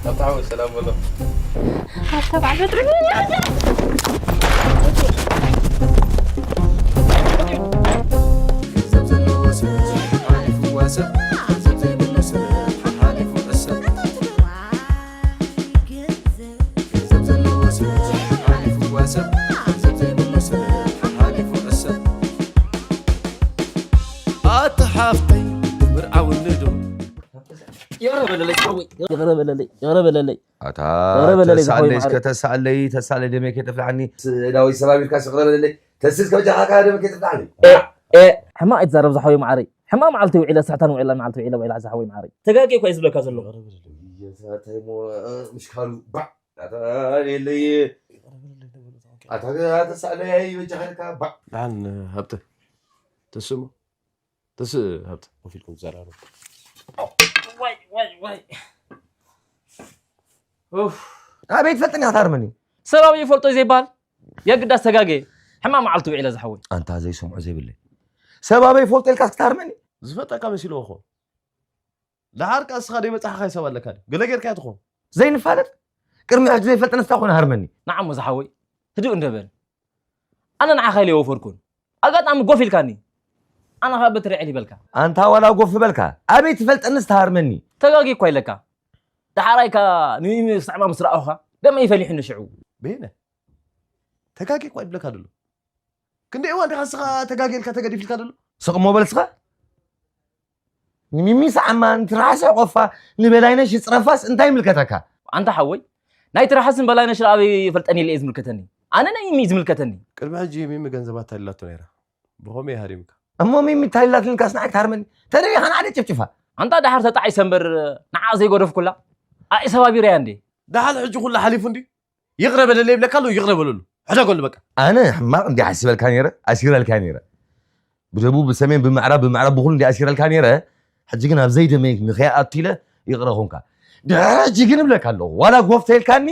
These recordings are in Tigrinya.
ኣብታ ሓወይ ሰላም በሎ። ኣታ በዓል በትሪ ገንዘብ ዘለዎ ሰብ ሓሓሊፉ ዋሰብ፣ ገንዘብ ዘይብሉ ሰብ ሓሓሊፉ ዕሰብ። ገንዘብ ዘለዎ ሰብ ሓሓሊፉ ዋሰብ፣ ገንዘብ ዘይብሉ ሰብ ሓሓሊፉ ዕሰብ። ኣታ ሓፍተይ ትምርዓውኒ ዶ? ይቕረ በለለይ ሓወይ፣ ይቕረ በለለይ፣ ይቕረ በለለይ። ኣታ ኧረ በለለይ፣ ዝሓወይ ተሳለይ እስከ ማዕረይ። ተሳለይ ተሳለይ ደመይ ከይጠፍላዓኒ። ዳዊት ሰባቢልካ ስቕረ በለለይ። ተስስ ከብጃኻ ከኣ ደመይ ከይጠፍላዓኒ። ኤ፣ ኤ፣ ሕማቕ እየ ትዛረብ ዝሓወይ ማዕረይ። ሕማቕ መዓልቲ ውዒለ፣ ስሕታን ውዒላ፣ መዓልቲ ውዒለ፣ ውዒላ ዝሓወይ ማዕረይ። ተጋጌ እኮ እየ ዝብለካ ዘለኹ። እንታይ እሞ ምሽካሉ ባዕ ኣታ የለይ። ኣታ ተሳለይ በጃኻ ኢልካ ባዕ። ደሓን ሃብተ ተስሞ ተስ ሃብተ ኮፍ ኢልኩም ትዘራረቡ። ዋይ፣ ዋይ፣ ዋይ። ኡፍ። ኣበይ ትፈልጥኒ ኢኻ ታርመኒ? ሰባብ ይፈልጦ ዘይበሃል የግዳስ ተጋጌ። ሕማቕ መዓልቲ ውዒለ ዝሓወይ። ኣንታ ዘይሰምዖ ዘይብለይ። ሰባበይ ይፈልጦ ኢልካ እስኪ ታርመኒ? ዝፈጠካ መሲልዎ ኾ። ደሓር ከኣ እስኻ ደይ መጻሕኻ ይሰብ ኣለካ ድዩ? ገለ ጌርካዮ ትኾን። ዘይንፋለጥ? ቅድሚ ሕጂ ዘይፈልጠኒ እስካ ኮነ ሃርመኒ። ንዓሞ ዝሓወይ ህዱእ እንደበል። ኣነ ንዓኻ ኢለ ይወፈርኩን። ኣጋጣሚ ጎፍ ኢልካኒ። ኣነ ኸኣ በትሪ ዕል ይበልካ። ኣንታ ዋላ ጎፍ በልካ። ኣበይ ትፈልጠኒ እስካ ሃርመኒ? ተጋጊ እኳ ኢለካ። ደሓራይ ከኣ ንሚሚ ስዕማ ምስ ረኣኹኻ ደመይ ፈሊሑኒ ሽዑ። በየነ ተጋጊ እኳ ይብለካ ደሎ። ክንደይ እዋን ዲኻ እስኻ ተጋጊ ኢልካ ተገዲፍ ኢልካ ደሎ? ስቕ እሞ በል እስኻ። ንሚሚ ሰዓማ ንትርሓስ ዕቆፋ ንበላይነሽ ይጽረፋስ እንታይ ይምልከተካ? ኣንታ ሓወይ ናይ ትርሓስን በላይነሽ ኣበይ ይፈልጠን ኢለ እየ ዝምልከተኒ። ኣነ ናይ ሚሚ እዩ ዝምልከተኒ። ቅድሚ ሕጂ ሚሚ ገንዘባ ኣታሊላቶ ነይራ። ብኸመይ እያ ሃሪምካ? እሞ ሚሚ ታሊላትኒ ኢልካስ ንዓይ ክትሃርመኒ? ተደሊኻ ንዓደ ጨፍጭፋ። ኣንታ ደሓር ተጣዒሰ እምበር ንዓ ዘይገደፍኩላ ኣይ ሰባቢረያ እንዴ? ደሓን ሕጂ ኩሉ ሓሊፉ እንድዩ። ይቕረ በለለይ ይብለካ ኣሎ ይቕረ በለሉ። ሕደገሉ በቃ። ኣነ ሕማቕ እንዲ ሓሲበልካ ነይረ ኣሲረልካ ነይረ። ብደቡብ ብሰሜን ብምዕራብ ብምዕራብ ብኹሉ እንዲ ኣሲረልካ ነይረ። ሕጂ ግን ኣብ ዘይደመይ ንኸይኣቱ ኢለ ይቕረ ኹንካ። ድሕሪ ሕጂ ግን እብለካ ኣለኹ ዋላ ጎፍ ተይልካኒ።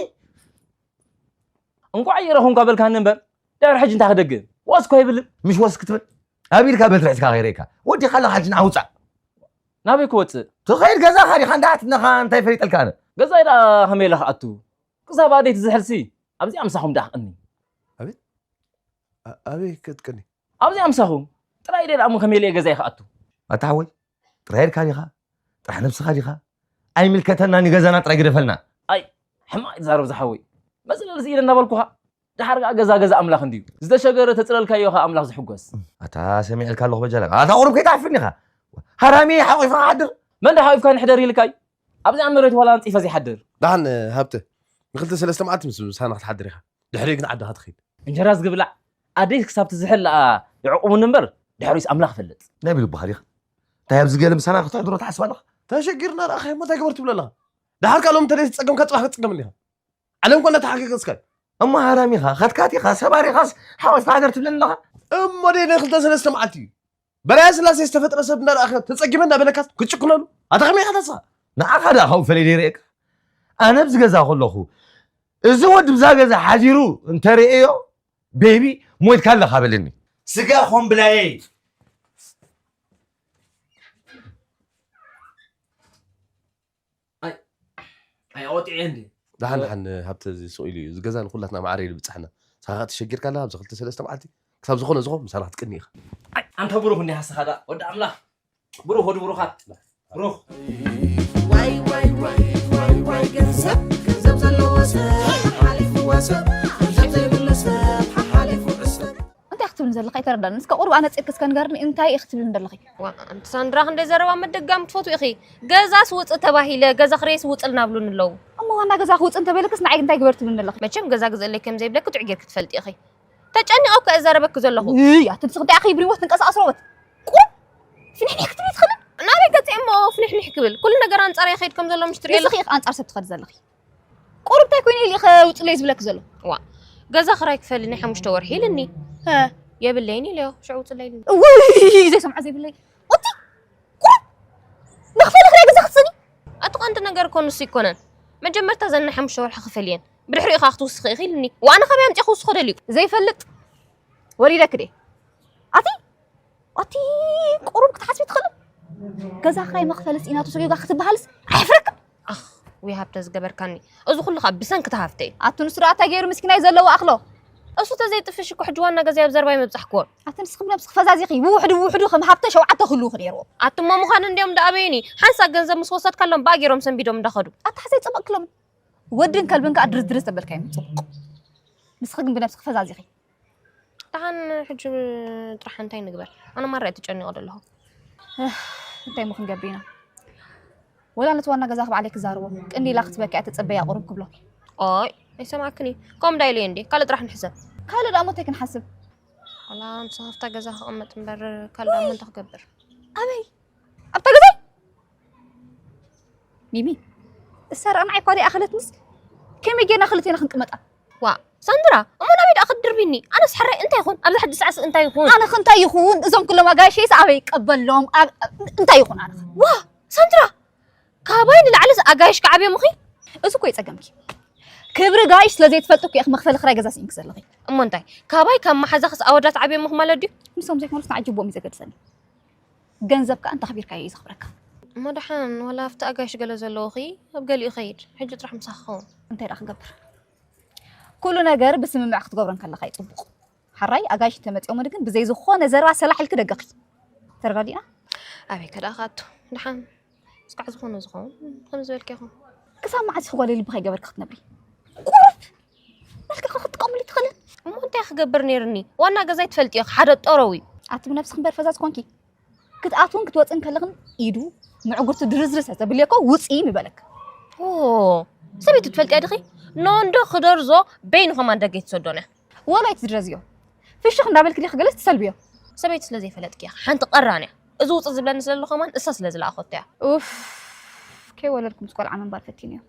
እንቋዕ ይቕረ ኹንካ በልካኒ እምበር ድሕሪ ሕጂ እንታይ ክደግም ወስ እኮ ይብልን። ምሽ ወስ ክትብል ኣብ ኢድካ በትሪ ሒዝካ ከይረእካ ወዲኻ ኣለኻ ሕጂ ንዓ ውፃእ። ናበይ ክወፅእ? ትኸይድ ገዛኻ ዲኻ እንዳ ኣትነኻ እንታይ ፈሊጠልካ ኣነ። ገዛይ ደኣ ከመይ ኢለ ክኣቱ? ክሳብ ኣደይ ትዝሕልሲ ኣብዚኣ ምሳኹም ደኣ ክቕኒ። ኣቤት ኣበይ ክትቅኒ? ኣብዚኣ ምሳኹም ጥራይ ኢለ ደኣ እሞ ከመይ ኢለ እየ ገዛይ ክኣቱ? ኣታ ሓወይ ጥራይ ኢልካ ዲኻ? ጥራሕ ነብስኻ ዲኻ? ኣይምልከተናን እዩ ገዛና ጥራይ ግደፈልና። ኣይ ሕማቕ እዩ ዝዛረብ ዝሓወይ። መፅለሊ ስኢነ እናበልኩኻ ደሓር ከኣ ገዛ ገዛ ኣምላኽ እንድዩ። ዝተሸገረ ተፅለልካዮ ኸኣ ኣምላኽ ዝሕጎስ። ኣታ ሰሚዐልካ ኣለኹ በጃለካ። ኣታ ቁሩብ ከይትዓፍን ኢኻ። ሃራሚ ሓቒፍኻ ሓድር። መን ዳ ሓቒፍካኒ ሕደር ኢልካ እዩ? ኣብዚኣ መሬት ዋላ ኣንጺፈ ዘይሓድር። ደሓን ሃብተ ንክልተ ሰለስተ መዓልቲ ምስ ምሳና ክትሓድር ኢኻ። ድሕሪኡ ግን ዓድኻ ትኸይድ። እንጀራስ ክብላዕ ኣደይ ክሳብ ትዝሕል ደኣ ይዕቑቡኒ እምበር ድሕሪኡስ ኣምላኽ ይፈልጥ። ናይ ብልብኻ ዲኻ? እንታይ ኣብዚ ገለ ምሳና ክተሕድሮ ትሓስብ ኣለኻ? ተሸጊርና ደኣ ኸ እሞ እንታይ ግበር ትብሎ ኣለኻ? ደሓር ከኣ ሎሚ እንተደይ ዝጸገምካ ጽባሕ ክትጽገም እንዲኻ። ዓለም እኮ እናተሓገገዝካ እዩ። እሞ ሃራሚኻ ኸትካቲኻ ሰባሪኻስ ሓወስካ ሃገር ትብለኒ ኣለኻ? እሞ ደይ ናይ ክልተ ሰለስተ መዓልቲ እዩ። በራያ ስላሴ ዝተፈጥረ ሰብ እንዳረኣኸ ተጸጊመ እንዳበለካስ ክትጭክነሉ ኣታ ከመይ ኢኻ ተስኻ? ንዓኻ ደኣ ካብኡ ፈለየ ደይርእየካ። ኣነ ኣብዚ ገዛ ከለኹ እዚ ወዲ ብዛ ገዛ ሓዲሩ እንተርእዮ ቤቢ ሞይትካ ኣለኻ በለኒ። ስጋ ኾምብላየይ ኣይ ኣወጢዐ እንዲ ደሓን ደሓን ሃብተ እዚ ስቕ ኢሉ እዩ እዚ ገዛ ንኩላትና ማዕረ ኢሉ ብጻሕና ሳኻ ተሸጊርካ ኣለኻ ኣብዚ ክልተ ሰለስተ መዓልቲ ክሳብ ዝኾነ ዝኾን ምሳና ክትቅኒ ኢኻ ኣይ ኣንታ ብሩኽ እንዲ ሃስኻ ዳ ወዲ ኣምላኽ ብሩኽ ወዲ ብሩኻት ብሩኽ ዋይ ዋይ ዋይ ዋይ ዋይ ገንዘብ ገንዘብ ዘለዎ ሰብ ሓሓሊፉ ዋሰብ ገንዘብ ዘይብሉ ሰብ ሓሓሊፉ ዕሰብ እንታይ ክትብልኒ ዘለኺ ኣይተረዳእንን እስከ ቁሩብ ኣነጺርኪ እስከ ንገርኒ እንታይ ኢኺ ክትብልኒ ዘለኺ ኣንቲ ሳንድራ ክንደይ ዘረባ ምድጋም ትፈትዊ ኢኺ ገዛስ ውጽእ ተባሂለ ገዛ ክረይስ ውጽልና ብሉኒ ኣለዉ እሞ ዋና ገዛ ክውጽእ እንተበለክስ ንዓይ እንታይ ግበር ትብልኒ ዘለኺ መቸም ገዛ ግዝእለይ ከም ዘይብለኪ ጥዑይ ጌርኪ ትፈልጢ ኢኺ ተጨኒቐ እኮ እየ ዘረበኪ ዘለኹ እይ ኣቲ ንስኺ እንታይ ኢኺ ብሪሞት ትንቀሳቐሲ ሮቦት ቁሩብ ፍንሕንሕ ክትብሊ ትኽእሊ ናበይ ገፀ እሞ ፍንሕንሕ ክብል ኩሉ ነገር ኣንፃር ይኸይድ ከም ዘሎ ምሽ ትሪኦ ንስኺ ኣለኺ ኢኺ ኣንፃር ሰብ ትኸዲ ዘለኺ ቁሩብ እንታይ ኮይኑ ኢሉ ኢኸ ውፅለይ ዝብለኪ ዘሎ ዋ ገዛ ክራይ ክፈሊ ናይ ሓሙሽተ ወርሒ ኢልኒ እ የብለይን ኢለዮ ሽዑ ውፅለይ ኢልኒ እውይ ዘይሰምዖ ዘይብለይ ኦቲ ቁሩብ ንኽፈሊ ክራይ ገዛ ክትስኒ እቲ ቀንዲ ነገር እኮ ንሱ ይኮነን መጀመርታ ዘን ናይ ሓሙሽተ ወርሒ ክፈል እየን ብድሕሪኡ ከዓ ክትውስኺ ኢኺ ኢልኒ ዋና ካበይ ኣምፂኡ ክውስኾ ደልዩ ዘይፈልጥ ወሪደኪ ድየ ኣቲ ኣቲ ቁሩብ ክትሓስቢ ትኽእሊ ገዛ ክራይ መኽፈሊ ስኢናቶ ሰጊጋ ክትበሃልስ ኣየፍረክን ኣኽ ወይ ሃብተ ዝገበርካኒ። እዚ ኩሉ ካብ ብሰንኪ ተሃፍተ እዩ። ኣቱ ንሱ ደኣ እንታይ ገይሩ ምስኪናይ ዘለዎ ኣኽሎ? እሱ ተዘይጥፍሽ እኮ ሕጂ ዋና ገዛይ ኣብ ዘርባይ መብጻሕክዎ። ኣቲ ንስኺ ብነብስኺ ፈዛዚኺ ብውሕዱ ብውሕዱ ከም ሃብተ ሸውዓተ ክህልውኺ ነይርዎ። ኣቱሞ ምዃን እንዲኦም ደኣ በይኒ ሓንሳእ ገንዘብ ምስ ወሰድካሎም ብኣገሮም ሰንቢዶም እንዳኸዱ። ኣታ ሓሰይ ጽብቕ ክሎም ወድን ከልብን ከኣ ድርዝ ድርዝ ተበልካዮም ጽቡቕ። ንስኺ ግን ብነብስኺ ፈዛዚኺ። ደሓን ሕጂ ጥራሕ እንታይ ንግበር? ኣነ ማራ እየ ተጨኒቐ ዘለኹ። እንታይ እሞ ክንገብር ኢና? ወላ ነቲ ዋና ገዛኺ ባዕለይ ክዛረቦ፣ ቅንዲ ኢላ ክትበኪ እያ ተጸበያ ቁሩብ ክብሎ። ኦይ ኣይሰማዕክን እዩ። ከምኡ ዳ ኢለዮ እንዴ? ካልእ ጥራሕ ንሕሰብ። ካልእ ደኣ እሞ እንታይ ክንሓስብ? ወላ ምስ ሃፍታ ገዛ ክቕመጥ እምበር ካልእ ደኣ እሞ እንታይ ክገብር? ኣበይ? ኣብታ ገዛይ? ሚሚ፣ እሳ ረኣና ኣይኳ ደይ ኣኸለትንስ ከመይ ጌርና ክልቴና ክንቅመጣ? ዋ ሳንድራ፣ እሞ ናበይ ደኣ ክትድርቢኒ? ኣነስ ሕራይ እንታይ ይኹን? ኣብዚ ሕጂ ሰዓትስ እንታይ ይኹን? ኣነ ኸ እንታይ ይኹን? እዞም ኩሎም ኣጋይሸይስ ኣበይ ይቀበሎም? ኣብ እንታይ ይኹን ኣነ ኸ? ዋ ሳንድራ፣ ካባይ ንላዕልስ ኣጋይሽ ክዓብዮምኺ? እዚ እኮ እዩ ጸገምኪ። ክብሪ ጋይሽ ስለ ዘይትፈልጢ እኮ ኢኺ መኽፈሊ ክራይ ገዛ ስኢንኪ ዘለኺ። እሞ እንታይ? ካባይ ካብ መሓዛኽስ ኣወዳት ዓብዮምኺ ማለት ድዩ? ንሶም ዘይኮኑስ ንዓጀቦም እዩ ዘገድሰኒ። ገንዘብ ከኣ እንተ ኣኽቢርካዮ እዩ ዘኽብረካ። እሞ ደሓን ዋላ ኣብቲ ኣጋይሽ ገለ ዘለዎኺ ኣብ ገሊኡ ይኸይድ። ሕጂ ጥራሕ ምሳኺ ክኸውን። እንታይ ደኣ ክገብር? ኩሉ ነገር ብስምምዕ ክትገብሮ እንከለኻ እዩ ጽቡቕ። ሓራይ ኣጋይሽ እንተመጺኦምኒ ግን ብዘይ ዝኾነ ዘረባ ሰላሕ ኢልኪ ደገኺ። ተረዳዲእና? ኣበይ ከ ደኣ ክኣቱ? ደሓን እስካዕ ዝኾነ ዝኸውን ከም ዝበልኪ ይኹን። ክሳብ መዓስ ኢኺ ጓለይ ልቢ ከይገበርኪ ክትነብሪ? ቁሩብ መልክዕኪ ክትጥቀምሉ ትኽእልን? እሞ እንታይ ክገብር ነይርኒ? ዋና ገዛይ ትፈልጥዮ ሓደ ጠረው እዩ። ኣቲ ብነብስኺ እምበር ፈዛዝ ኮንኪ። ክትኣትውን ክትወፅእን ከለኽን ኢዱ ምዕጉርቲ ድርዝርስ ተብልዮ እኮ ውፅኢ ምበለክ። ኦ፣ ሰበይቲ ትፈልጥያ ዲኺ? ኖንዶ ክደርዞ በይኑ ከማን ደገ ይትሰዶን እያ። ወላ ኣይትድረዝዮ። ፍሽኽ እንዳበልክ ዲኺ ገለስ ትሰልብዮ። ሰበይቲ ስለ ዘይፈለጥክያ ሓንቲ ቀራን እያ። እዚ ውፅእ ዝብለኒ ስለሎ ከማን እሳ ስለ ዝለኣኸቶ እያ። ኡፍ፣ ከይወለድኩምስ ቆልዓ ምንባር ፈቲኑ እዮ።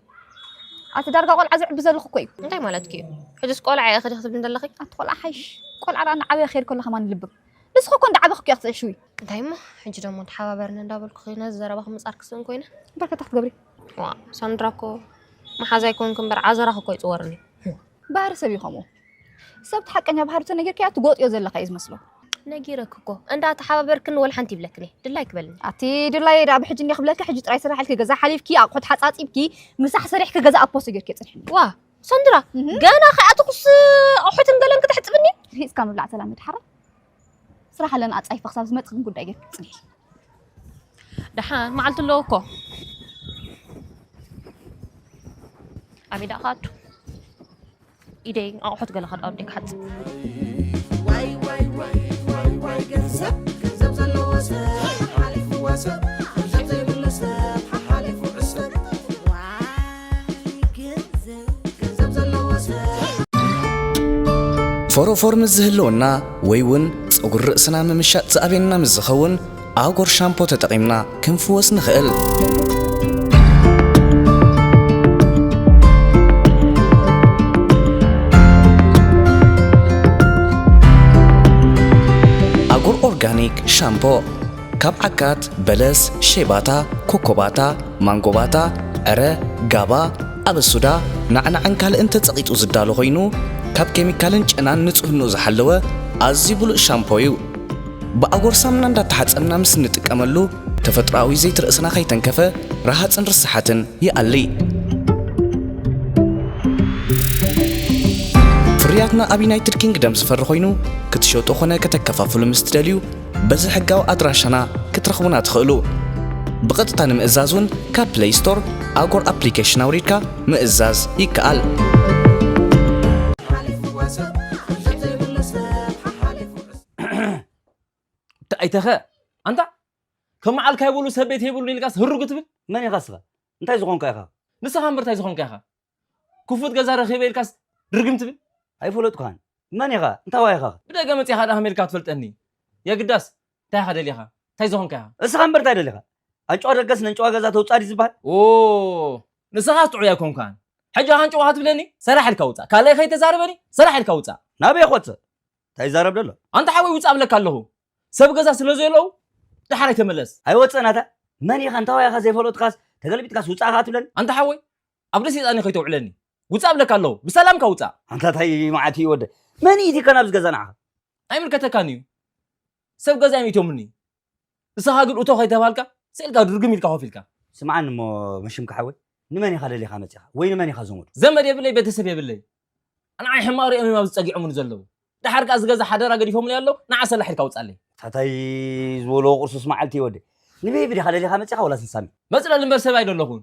ኣቲ ዳርጋ ቆልዓ ዝዕቢ ዘለኹ እኮ እዩ። እንታይ ማለትኪ እዩ? ሕጅስ ቆልዓ እየ ኸዲ ክትብሊ እንደለኺ? ኣቲ ቆልዓ ሓይሽ። ቆልዓ ደኣ እናዓበየ ክኸይድ ከሎ ከማን ይልብም። ንስኺ እኮ እንዳዓበኽኪ እያ ክትዕሽዊ። እንታይ እሞ? ሕጂ ደሞ ተሓባበርኒ እንዳበልኩ ነዚ ዘረባኺ ምጻር ክስእን ኮይነ? እምበር ከ እንታይ ክትገብሪ? ዋ፣ ሳንድራ እኮ መሓዛይ ኮንኪ እምበር ዓዘራኺ እኮ ኣይጽወርን እዩ። ባህሪ ሰብ እዩ ከምኡ። ሰብ እቲ ሓቀኛ ባህሪ ተነጊርካዮ ትጎጥዮ ዘለኻ እዩ ዝመስሎ። ነጊረኪ እኮ። እንዳ ተሓባበርክኒ ወላ ሓንቲ ይብለክን እየ። ድላይ ክበልኒ። ኣቲ ድላየ ደኣ ብሕጂ እንዲየ ክብለኪ፣ ሕጂ ጥራይ ስራሕ ኢልኪ ገዛ ሓሊፍኪ፣ ኣቑሑት ሓጻጺብኪ፣ ምሳሕ ሰሪሕኪ ገዛ ኣብ ፖስቶ ጌርኪ ጽንሕኒ። ዋ፣ ሳንድራ፣ እህ። ገና ከይኣተኹስ ኣቑሑትን ገለን ክተሕጽብኒ? ርሂጽካ ምብላዕ ተላመድ ሓራይ። ስራሕ ኣለና ኣጻይፋ ክሳብ ዝመጽእ ግን ጉዳይ ጌርኪ ጽንሒ። ደሓን መዓልቲ ኣለዎ እኮ። ኣበይ ደኣ ክኣቱ? ኢደይ ኣቑሑት ገለ ከድኣው እንዴ ክሓጽብ። ዋይ ዋይ ዋይ ዋይ ዋይ ገንዘብ ገንዘብ ዘለዎ ሰብ ሓሓሊፉዋ ሰብ ገንዘብ ዘይብሉ ሰብ ሓሓሊፉ ዕሰብ። ዋይ ገንዘብ ገንዘብ ዘለዎ ሰብ ፎሮፎር ምስ ዝህልወና ወይ እውን ጸጉሪ ርእስና ምምሻጥ ዝኣብየና ምስ ዝኸውን ኣጎር ሻምፖ ተጠቒምና ክንፍወስ ንኽእል። ኣጎር ኦርጋኒክ ሻምፖ ካብ ዓካት፣ በለስ፣ ሼባታ፣ ኮኮባታ፣ ማንጎባታ፣ ዕረ፣ ጋባ፣ ኣበሱዳ፣ ናዕናዕን ካልእን ተጸቒጡ ዝዳሎ ኮይኑ፣ ካብ ኬሚካልን ጨናን ንጽህንኡ ዝሓለወ ኣዝዩ ብሉጽ ሻምፖ እዩ። ብኣጎር ሳሙና እንዳተሓጸብና ምስ እንጥቀመሉ፣ ተፈጥሮኣዊ ዘይቲ ርእስና ከይተንከፈ፣ ረሃጽን ርስሓትን ይኣሊ። ፍርያትና ኣብ ዩናይትድ ኪንግደም ዝፈሪ ኮይኑ፣ ክትሸጡ ኾነ ከተከፋፍሉ ምስ ትደልዩ፣ በዚ ሕጋዊ ኣድራሻና ክትረኽቡና ትኽእሉ። ብቐጥታ ንምእዛዝ እውን ካብ ፕለይ ስቶር ኣጎር ኣፕሊኬሽን ኣውሪድካ ምእዛዝ ይከኣል። ኣይተኸ ኣንታ ከም መዓልካ ይብሉ ሰብ ቤት ይብሉ ኢልካስ ህሩግ ትብል? መን ኢኻ እስኻ? እንታይ ዝኾንካ ኢኻ? ንስኻ እምበር እንታይ ዝኾንካ ኢኻ? ክፉት ገዛ ረኺበ ኢልካስ ድርግም ትብል? ኣይፈለጥኩኻን። መን ኢኻ? እንታዋይ ኢኻ? ብደገ መጺኻ ደኣ ከመይ ኢልካ ትፈልጠኒ? የግዳስ እንታይ ኢኻ ደሊኻ? እንታይ ዝኾንካ ኢኻ? እስኻ እምበር እንታይ ደሊኻ? ኣንጭዋ ደገስ ነንጭዋ ገዛ ተውጻእ ድዩ ዝበሃል? ኦ፣ ንስኻስ ጥዑይ ኣይኮንካን። ሕጂ ኣንጭዋ ትብለኒ? ሰራሕ ኢልካ ውጻእ። ካልኣይ ከይተዛርበኒ? ሰራሕ ኢልካ ውጻእ። ናበይ ክወጽእ? እንታይ ይዛረብ ደሎ? ኣንታ ሓወይ ውጻእ እብለካ ኣለኹ። ሰብ ገዛ ስለ ዘየለዉ ደሓር ኣይተመለስ። ኣይወጽእን ኣታ። መን ኢኻ? እንታዋይ ኢኻ? ዘይፈለጥካስ ተገልቢጥካስ ውጻእ ከኣ ትብለኒ? ኣንታ ሓወይ ኣብ ደሴጣኒ ከይተውዕለኒ። ውጻእ እብለካ ኣለኹ። ብሰላምካ ውጻእ። ኣንታ እንታይ መዓት እዩ ወደ? መን እዩ እቲ ከ ናብዚ ገዛ ንዓኻ? ኣይምልከተካን እዩ። ሰብ ገዛ እዮም እትዮምኒ። ንስኻ ግን እቶ ከይተባልካ ስእልካ ድርግም ኢልካ ኮፍ ኢልካ። ስምዓኒ እሞ መሽምካ ሓወይ። ንመን ኢኻ ደሊኻ መጺኻ? ወይ ንመን ኢኻ ዘመዱ? ዘመድ የብለይ፣ ቤተሰብ የብለይ። ንዓይ ሕማቕ ሪኦም እዮም ኣብዚ ጸጊዖምኒ ዘለዉ። ደሓር ከኣ እዚ ገዛ ሓደራ ገዲፎምለይ ኣለዉ፣ ንዓ ሰላሕ ኢልካ ውጻለይ። ታታይ ዝበልዎ ቁርሱስ መዓልቲ እዩ ወደይ። ንቤቢ ዲኻ ደሊኻ መጺኻ ወላስ ንሳሚ? መጽለሊ እምበር ሰብ ኣይደለኹን።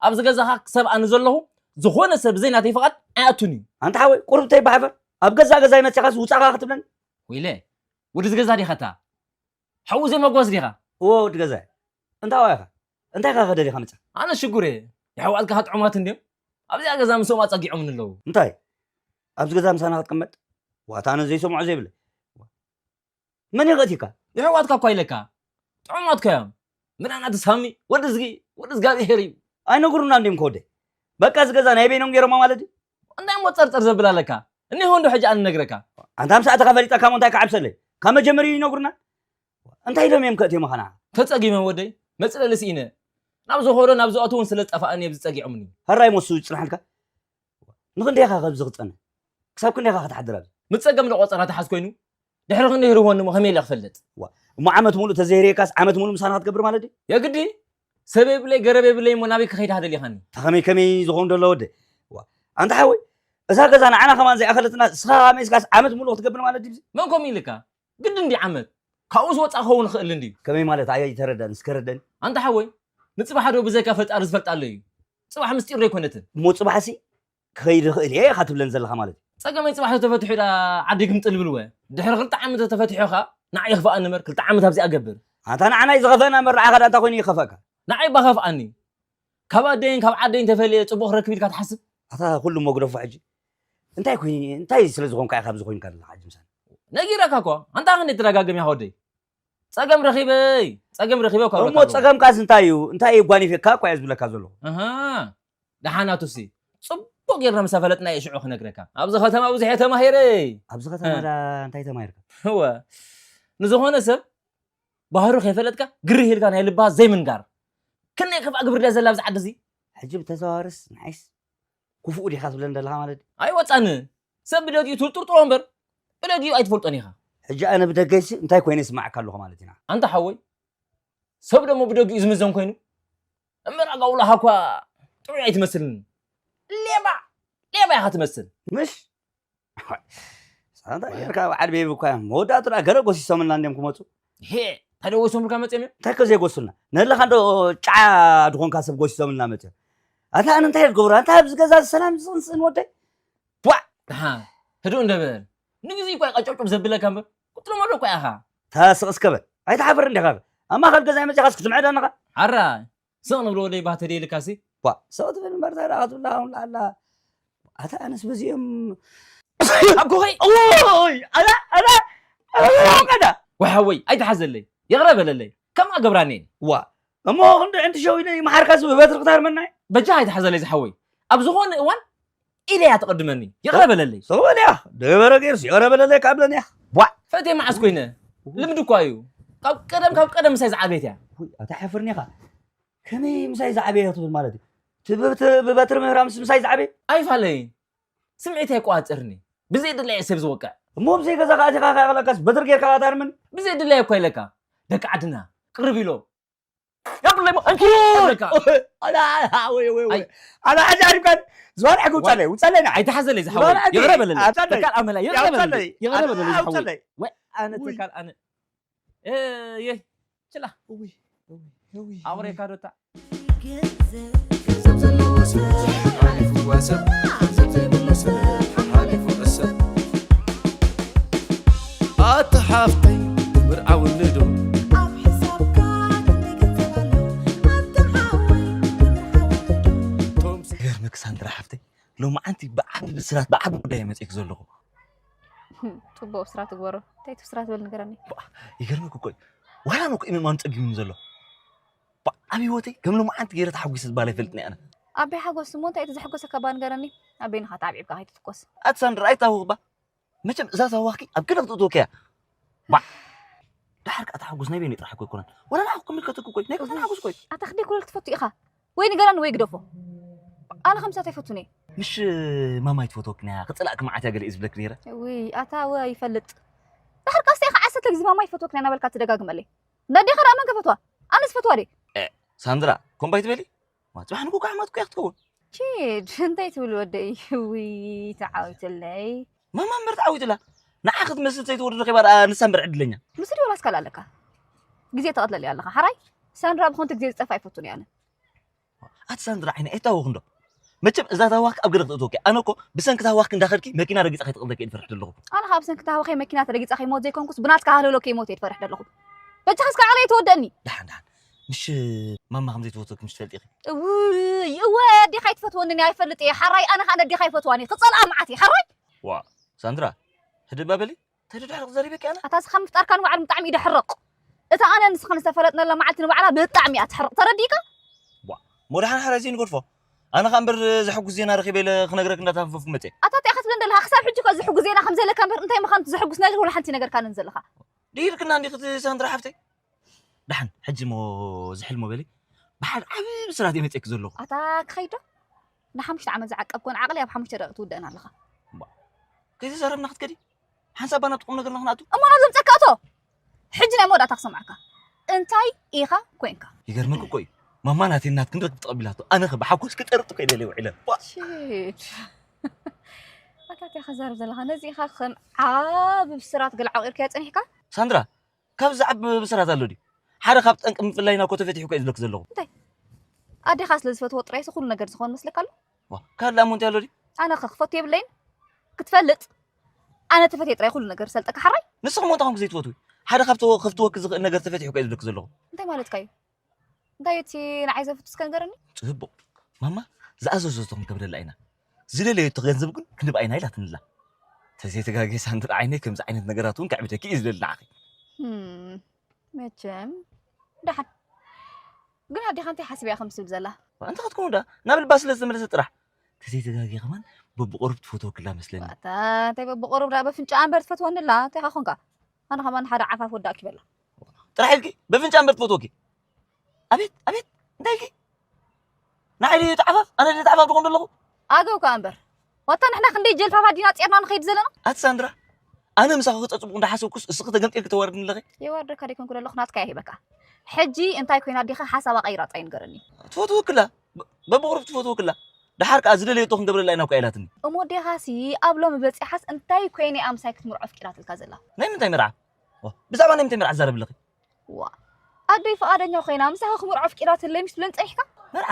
ኣብዚ ገዛኻ ክሰብኣኒ ዘለኹ ዝኾነ ሰብ ብዘይ ናተይ ፍቓድ ኣይኣቱን እዩ። ኣንታ ሓወይ፣ ቁሩብ ተይበሓፈር፣ ኣብ ገዛእ ገዛይ መጺኻስ ውጻኻ ክትብለኒ? ወይለ፣ ወዲ እዚ ገዛ ዲኻ እታ? ሓው ዘይመጓስ ዲኻ? እወ ወዲ ገዛይ። እንታይ ኢኻ? እንታይ ኢኻ ከደሊኻ መጺኻ? ኣነ ሽጉር እየ። የሕዋትካ ጥዑማት እንድዮም። ኣብዚኣ ገዛ ምስኦም ኣጸጊዖምኒ ኣለዉ። እንታይ? ኣብዚ ገዛ ምሳና ክትቅመጥ? ዋታ ኣነ ዘይሰምዖ ዘይብለ። መን የቐቲካ? የሕዋትካ እኳ ኢለካ። ጥዑማት እኮ እዮም። ምናና እቲ ሳሚ፣ ወዲ እዝጊ፣ ወዲ እግዚኣብሄር እዩ። ኣይነግሩና እንድዮም ከወደይ። በቃ እዚ ገዛ ናይ በይኖም ገይሮማ ማለት ድዩ? እንታይ እሞ ጸርጸር ዘብል ኣለካ? እኒሆ እንዶ ሕጂ ኣነ ነግረካ። ኣንታ ምስ ኣተኻ ፈሊጠካ እሞ እንታይ ክዓብሰለይ? ካብ መጀመሪኡ ይነግሩና? እንታይ ኢሎም እዮም ከእትዮም ኻና? ተጸጊመ ወደይ፣ መጽለሊ ስኢነ። ናብ ዝኾዶ ናብ ዝኣቱ እውን ስለ ዝጠፋኣኒ ኣብዚ ጸጊዖምኒ። ሕራይ ሞሱ ይጽናሕልካ። ንኽንደይ ኢኻ ካብዚ ክትጸንሕ? ክሳብ ክንደይ ኢኻ ክትሓድር ኣብዚ? ምስ ጸገም ዶ ቆጸራ ትሓዝ ኮይኑ? ድሕሪ ክንደይ ህርወኒ እሞ ከመይ ኢለ ክፈልጥ? ዋ፣ እሞ ዓመት ሙሉእ ተዘይርእየካስ ዓመት ሙሉእ ምሳና ክትገብር ማለት ድዩ? የግዲ? ሰብ የብለይ፣ ገረብ የብለይ እሞ ናበይ ክኸይድ ሃደሊኻኒ? እታ ከመይ ከመይ ዝኾን ደሎ ወደ? ዋ፣ ኣንታ ሓወይ፣ እዛ ገዛ ንዓና ከማን ዘይኣኸለትና፣ እስኻ ከመይ እስካስ ዓመት ሙሉእ ክትገብር ማለት ድዩ? መን ከምኡ ኢልካ? ግድን ድዩ ዓመት? ካብኡስ ወጻእ ክኸውን ይኽእል እንድዩ። ከመይ ማለት? ኣይ፣ ኣይተረዳን፣ እስከ ረደኒ። ኣንታ ሓወይ፣ ንጽባሕ ዶ ብዘይካ ፈጣሪ ዝፈልጥ ኣሎ እዩ? ጽባሕ ምስጢር ዶ ኣይኮነትን? እሞ ጽባሕሲ ክኸይድ ይኽእል እየ ኢኻ ትብለኒ ዘለኻ ማለት እዩ? ጸገመይ ጽባሕ ተተፈትሑ ዳ ዓዲ ግምጥል ብልወ። ድሕሪ ክልተ ዓመት ተተፈትሑ ኸኣ ንዓይ ይኽፍኣኒ እምበር ክልተ ዓመት ኣብዚኣ እገብር። ኣታ ንዓናይ ዝኸፍኣና እምበር ንዓኻ ዳ እንታይ ኮይኑ ይኸፍኣካ? ንዓይ እባ ከፍኣኒ። ካብ ኣደይን ካብ ዓደይን ተፈልየ ጽቡቕ ክረክብ ኢልካ ትሓስብ? ኣታ ኩሉ መጉደፎ ሕጂ። እንታይ ኮይኑ፣ እንታይ ስለ ዝኾንካ ኢኻ ኣብዚ ኮይንካ ዘለኻ ሕጂ ምሳና? ነጊረካ እኮ። ኣንታ ክንደይ ትደጋግም ኢኻ ወደይ? ጸገም ረኺበይ፣ ጸገም ረኺበ እኮ እሞ እብለካ ዘለኹ። ጸገምካስ እንታይ እዩ? እንታይ እዩ ጓኒፈካ እኮ እየ ዝብለካ ዘለኹ። ኣሃ፣ ደሓናቱሲ፣ ጽቡቕ ጌርና ምስ ኣፈለጥና እየ ሽዑ ክነግረካ። ኣብዚ ከተማ ብዙሕ እየ ተማሂረ። ኣብዚ ከተማ እ። ዳ እንታይ ተማሂርካ? እወ፣ ንዝኾነ ሰብ ባህሩ ከይፈለጥካ ግርህ ኢልካ ናይ ልብኻ ዘይምንጋር። ክንደይ ክፋእ ግብሪ ድያ ዘላ ኣብዚ ዓዲ እዚ? ሕጂ ብተዘዋዋርስ ንዓይስ ክፉእ ዲኻ ትብለኒ ዘለኻ ማለት ድዩ? ኣይወጻኒ። ሰብ ብደጊኡ ትውርጥርጥሮ እምበር ብደጊኡ ኣይትፈልጦን ኢኻ። ሕጂ ኣነ ብደገይሲ እንታይ ኮይነ ይስማዓካ ኣለኹ ማለት ኢና? ኣንታ ሓወይ፣ ሰብ ደሞ ብደጊኡ ዝምዘን ኮይኑ እምበር ኣጋውላኻ እኳ ጥዑይ ኣይትመስልን። ሌባ፣ ሌባ ኢኻ ትመስል። ምሽ? ሳንታ ጌርካ በዓል ቤቢ እኳ እዮም። መወዳእቱ ደኣ ገለ ጎሲሶምልና እንድዮም ክመጹ። ሄ፣ እንታይ ደወሶምልካ መጽኦም እዮም? እንታይ ከ ዘይጎሱልና? ነለኻ እንዶ ጫዓ ዝኾንካ ሰብ ጎሲሶምልና መጽኦም። ኣታ ኣነ እንታይ እየ ዝገብሮ? ኣንታ ኣብዚ ገዛ ሰላም ዝቕንስን ወደይ? ቧዕ! ደሓ፣ ህዱእ እንደ በል። ንግዜ እኳ ቀጨብጨብ ዘብለካ እምበር፣ ክትልመዶ እኳ ኢኻ። እታ ስቕ እስከ በል። ኣይትሓፍር እንዲኻ? ኣብ ማእከል ገዛይ መጺኻስ ክትምዕደኒ ኢኻ? ሓራ፣ ስቕ ንብሎ ወደይ ባህ ተደይልካሲ። ቧ፣ ስቕ ትብል እምበር እንታይ ደኣ ክትብላ ኣላ። ኣታ ኣነስ በዚኦም ኣብ ኮኸይ! ኦይ! ኣላ፣ ኣላ! ኣላ! ቀዳ! ወይ ሓወይ፣ ኣይትሓዘለይ። ይቕረ በለለይ። ከምኣ ገብራኒ እየን። ዋ፣ እሞ ክንዲ ዕንቲ ሸው ኢለ ይመሓርካስ ብበትሪ ክታርመናይ? በጃ ኣይትሓዘለይ ዝሓወይ። ኣብ ዝኾነ እዋን ኢለያ ትቐድመኒ። ይቕረ በለለይ። ስቕ በል እያ። ደበረ ገይርስ ይቕረ በለለይ ካብ ብለኒ እያ። ቧዕ! ፈትየ መዓስ ኮይነ? ልምዲ እኳ እዩ። ካብ ቀደም፣ ካብ ቀደም ምሳይ ዝዓበየት እያ። ውይ፣ ኣታ ሓፍርኒ ኢኻ። ከመይ ምሳይ ዝዓበየ ክትብል ማለት እዩ? እቲ ብብት-፣ ብበትሪ ምህራምስ ምሳይ ዝዓበየ? ኣይፋለይን። ስምዒት ኣይቆጻጸርኒ። ብዘይ ድላየ ሰብ ዝወቅዕ። እሞ ብዘይ ገዛኻ ኣቲኻ ከይኣኽለካስ በትሪ ጌርካ ኣታርምን? ብዘይ ድላየ እኳ ኢለካ። ደቂ ዓድና፣ ቅርብ ኢሎ። የብለይ እሞ፣ እንኪ፣ ይብለካ። ኣላ፣ ኣላ፣ ወይ፣ ወይ፣ ወይ። ኣይ። ኣላ፣ ሕጂ ዓሪፍካን ዝባን ሕጊ ውጻለይ፣ ውጻለይ ንዓይ። ኣይትሓዘለይ ዝሓወይ። ዝባን ሕጊ። ይቕረ በለለይ። ኣታ ደይ። ተካል ኣመላ፣ ይቕረ በለለይ። ኣውጻለይ። ይቕረ በለለይ ኣታ ዝሓወይ። ኣውጻለይ። ወይ፣ ኣነ ውይ። ተካል ኣነ። እ፣ የይ፣ ችላ። ውይ፣ ውይ፣ ውይ። ኣውሬካ ዶታ። ገንዘብ ዘለዎ ሰብ ሓሊፉ ዋሰብ፣ ገንዘብ ዘይብሉ ሰብ ሓሊፉ ዕሰብ። ኣታ ሓፍተይ ትምርዓውኒ ዶ? ኣብ ሕሳብካ ክንደይ ገንዘብ ኣሎ? ኣታ ሓወይ ትምርዓውኒ ዶ? ቶም ስ- ይገርመኪ ሳንድራ ሓፍተይ፣ ሎማዓንቲ ብዓቢ ብስራት፣ ብዓቢ ጉዳይ እየ መጺእኪ ዘለኹ። ህም፣ ጽቡቕ ብስራት ትግበሮ። እንታይ እቲ ብስራት በል ንገረኒ። ባ፣ ይገርመኪ እኮ እዩ። ዋላ እኮ ኢመማኑ ጸጊሙኒ ዘሎ። ባ፣ ኣብ ህይወተይ ከም ሎማዓንቲ ገይረ ተሓጒሰ ዝበሃል ኣይፈልጥን እየ ኣነ። ኣበይ ሓጎስ እሞ እንታይ እቲ ዘሐጎሰካ እባ ንገረኒ። ኣበይ ንኻ ተዓብዒብካ ከይትትኮስ። ኣቲ ሳንድራ ኣይታወኽ ባ። መቸም እዛ ታዋኽኪ ኣብ ገለ ክትእትወኪ እያ። ባ፣ ደሓር ከኣ ተሓጎስ ናይ በይነይ ጥራሕ እኮ ኣይኮነን። ዋላ ንዓኹ ክምልከተኩ እኮ እዩ። ናይ ገዛ ተሓጎስ እኮ እዩ። ኣታ ክንደይ ኮለል ትፈቱ ኢኻ? ወይ ንገረኒ ወይ ግደፎ። ኣነ ከምሳት ኣይፈቱን እየ። ምሽ ማማይ ትፈትወኪ ነያ፣ ክጽላእኪ መዓት እያ ገለ እዩ ዝብለኪ ነይረ። ውይ፣ ኣታ ወ ይፈልጥ። ድሕር ካስተ ኢኻ ዓሰርተ ግዜ ማማይ ትፈትወኪ ነያ እናበልካ ትደጋግመለይ። እንዳ ኣዴኻ ደኣ መን ከፈትዋ? ኣነስ ፈትዋ ድየ? እ፣ ሳንድራ፣ ኮምባይ ትበሊ? ዋ፣ ጽባሕ ንግሆ ከዓ ዓመት እኮ እያ ክትከውን። ቺድ፣ እንታይ ትብል ወደይ? ውይ፣ ተዓዊትለይ። ማማ እምበር ተዓዊትላ። ንዓ ክትመስል ሰይቲ ወዲ ረኺባ ደኣ ንሳ እምበር ዕድለኛ። ምስ ድወላ እስካል ኣለካ። ግዜ ተቐትለል ኣለኻ። ሓራይ ሳንድራ ብኸንቱ ግዜ ዝጠፋ ኣይፈቱን እየ ኣነ። ኣቲ ሳንድራ ዓይነ ኣይታወኽ እንዶ። መቸም እዛ ታዋክ ኣብ ገደል ክትእትወኪ። ኣነ እኮ ብሰንኪ ታዋክ እንዳኸድኪ መኪና ረጊጻ ከይትቕብለኪ እየ ዝፈርሕ ዘለኹ። ኣነ ካብ ብሰንኪ ታዋኸይ መኪና ተረጊጻ ከይሞት ዘይኮንኩስ ብናትካ ሃለሎ ከይሞት እየ ዝፈርሕ ዘለኹ። በጃኻ እስካ ዓለይ ትወደኒ። ደሓን ደሓን። ምሽ ማማ ከም ዘይትፈትወኪ ምሽ ትፈልጢ ኢኺ። እውይ እወ ኣዴኻ ኣይትፈትወንን እያ ኣይፈልጥ እየ ሓራይ ኣነ ከኣ ነዴኻ ኣይፈትዋን እየ ክጸልኣ መዓት እየ ሓራይ። ዋ ሳንድራ ህድእ እባ በሊ ተድዳሕርቕ ዘሪበኪ ኣነ። ኣታ ስኻ ምፍጣርካ ንባዕሉ ብጣዕሚ እዩ ደሕረቕ። እታ ኣነ ንስኻን ዝተፈለጥነላ መዓልቲ ንባዕላ ብጣዕሚ እያ ትሕርቕ ተረዲእካ። ዋ ሞድሓን ሓራይ ዘይንገድፎ። ኣነ ከኣ እምበር ዘሐጉስ ዜና ረኺበ ኢለ ክነግረክ እንዳተሃፈፍኩ መጸ። ኣታ እንታይ ኢኻ ትብለን ዘለኻ ክሳብ ሕጂ እኮ ዘሕጉስ ዜና ከም ዘለካ እምበር እንታይ ምዃኑ ዘሕጉስ ነገር ወላ ሓንቲ ነገርካንን ዘለኻ። ድሂልክና እንዲኺ እቲ ሳንድራ ሓፍተይ። ደሓን ሕጂ እሞ እዚ ሕልሞ በሊ ብሓደ ዓቢ ብስራት እየ መፅእኪ ዘለኹ። ኣታ ክኸይድ ዶ? ንሓሙሽተ ዓመት ዝዓቀብኮን ዓቕሊ ኣብ ሓሙሽተ ደቂቕ ትውደእን ኣለኻ። እምባ ከይተዛረብና ክትከዲ ሓንሳብ ባና ትቁም ነገርና ክንኣቱ። እሞ ናብ ዘምፀካ እቶ። ሕጂ ናይ መወዳእታ ክሰምዓካ። እንታይ ኢኻ ኮንካ? ይገርመኪ እኮ እዩ ማማ ናተይ እናት ክንረክብ ተቐቢላቶ ኣነ ኸ ብሓጎስ ክጠርጥ ኮይነ ኢለ ውዒለ። ዋ! ሽድ። ኣታ እንታይ ክዛረብ ዘለኻ ነዚ ኢኻ ከም ዓቢ ብስራት ገለ ዓቂርካዮ ጸኒሕካ? ሳንድራ ካብ ዝዓቢ ብስራት ኣሎ ድዩ? ሓደ ካብ ጠንቂ ምፍላይና እኮ ተፈቲሑ እኮ እየ ዝብለኪ ዘለኹ። እንታይ? ኣዴኻ ስለ ዝፈትዎ ጥራይሲ ኩሉ ነገር ዝኸውን መስለካ ኣሎ? ዋ፣ ካልእ ደኣ እሞ እንታይ ኣሎ ድዩ? ኣነ ኸ ክፈቱ የብለይን? ክትፈልጥ ኣነ ተፈትየ ጥራይ ኩሉ ነገር ዝሰልጠካ ሓራይ? ንስኺ እሞ እንታይ ኮንኪ ዘይትፈትዊ? ሓደ ካብቲ ከፍትወኪ ዝኽእል ነገር ተፈቲሑ እኮ እየ ዝብለኪ ዘለኹ። እንታይ ማለትካ እዩ? እንታይ እዩ እቲ ንዓይ ዘፍቱ እስከ ንገረኒ? ጽቡቕ። ማማ ዝኣዘዘቶ ክንገብረላ ኢና። ዝደለየቶ ገንዘብ ግን ክንብኣ ኢና ኢላትኒ ኣላ። ተዘይተጋግየ ሳንድራ ዓይነይ ከምዚ ዓይነት ነገራት እውን ከዕብደኪ እየ ዝደሊ ንዓኺ። ህም፣ መቸም ደሓን። ግን ኣዴኻ እንታይ ሓሲባ እያ ከምዚ ትብል ዘላ? እንታይ ክትከውን ደኣ ናብ ልባ ስለ ዝተመለሰት ጥራሕ። ተዘይተጋግየ ከማን በብቑሩብ ትፈትወኪ ኣላ መስለኒ። ኣታ እንታይ በብቑሩብ ደኣ በፍንጭኣ እምበር ትፈትወኒ ኣላ እንታይ ኢኻ ኮንካ? ኣነ ከማን ሓደ ዓፋፍ ወዳእኪ በላ። ጥራሕ ኢልኪ በፍንጫ እምበር ትፈትወኪ። ኣቤት ኣቤት እንታይ ኢልኪ? ንዓይ ድዩ እቲ ዓፋፍ ኣነ ድየ እቲ ዓፋፍ ድኾን ዘለኹ? ኣገው ከኣ እምበር ዋታ ንሕና ክንደይ ጀልፋፍ ኣዲና ጼርና ንኸይድ ዘለና። ኣቲ ሳንድራ ኣነ ምሳኺ ክጸጽቡቕ እንዳሓሰብኩስ እስኺ ተገምጢልኪ ተዋርድኒ ኣለኺ። የዋርደካ ደይኮንኩ ዘለኹ ናትካ እያ ሂበካ። ሕጂ እንታይ ኮይና ኣዲኻ ሓሳባ ቀይራ ጻይ ንገረኒ። ትፈትወክላ በብቑሩብ ትፈትወክላ። ደሓር ከኣ ዝደለየቶ ክንገብረላ ኢና እኳ ኢላትኒ። እሞ ኣዴኻሲ ኣብ ሎሚ በጺሓስ እንታይ ኮይነ እያ ምሳይ ክትምርዖ ኣፍቂራትልካ ዘላ? ናይ ምንታይ መርዓ? ዋ፣ ብዛዕባ ናይ ምንታይ መርዓ ትዛረቢ ኣለኺ? ዋ፣ ኣደይ ፍቓደኛ ኮይና ምሳኺ ክምርዖ ኣፍቂራትለይ ምሽ ትብለን ጸኒሕካ? መርዓ?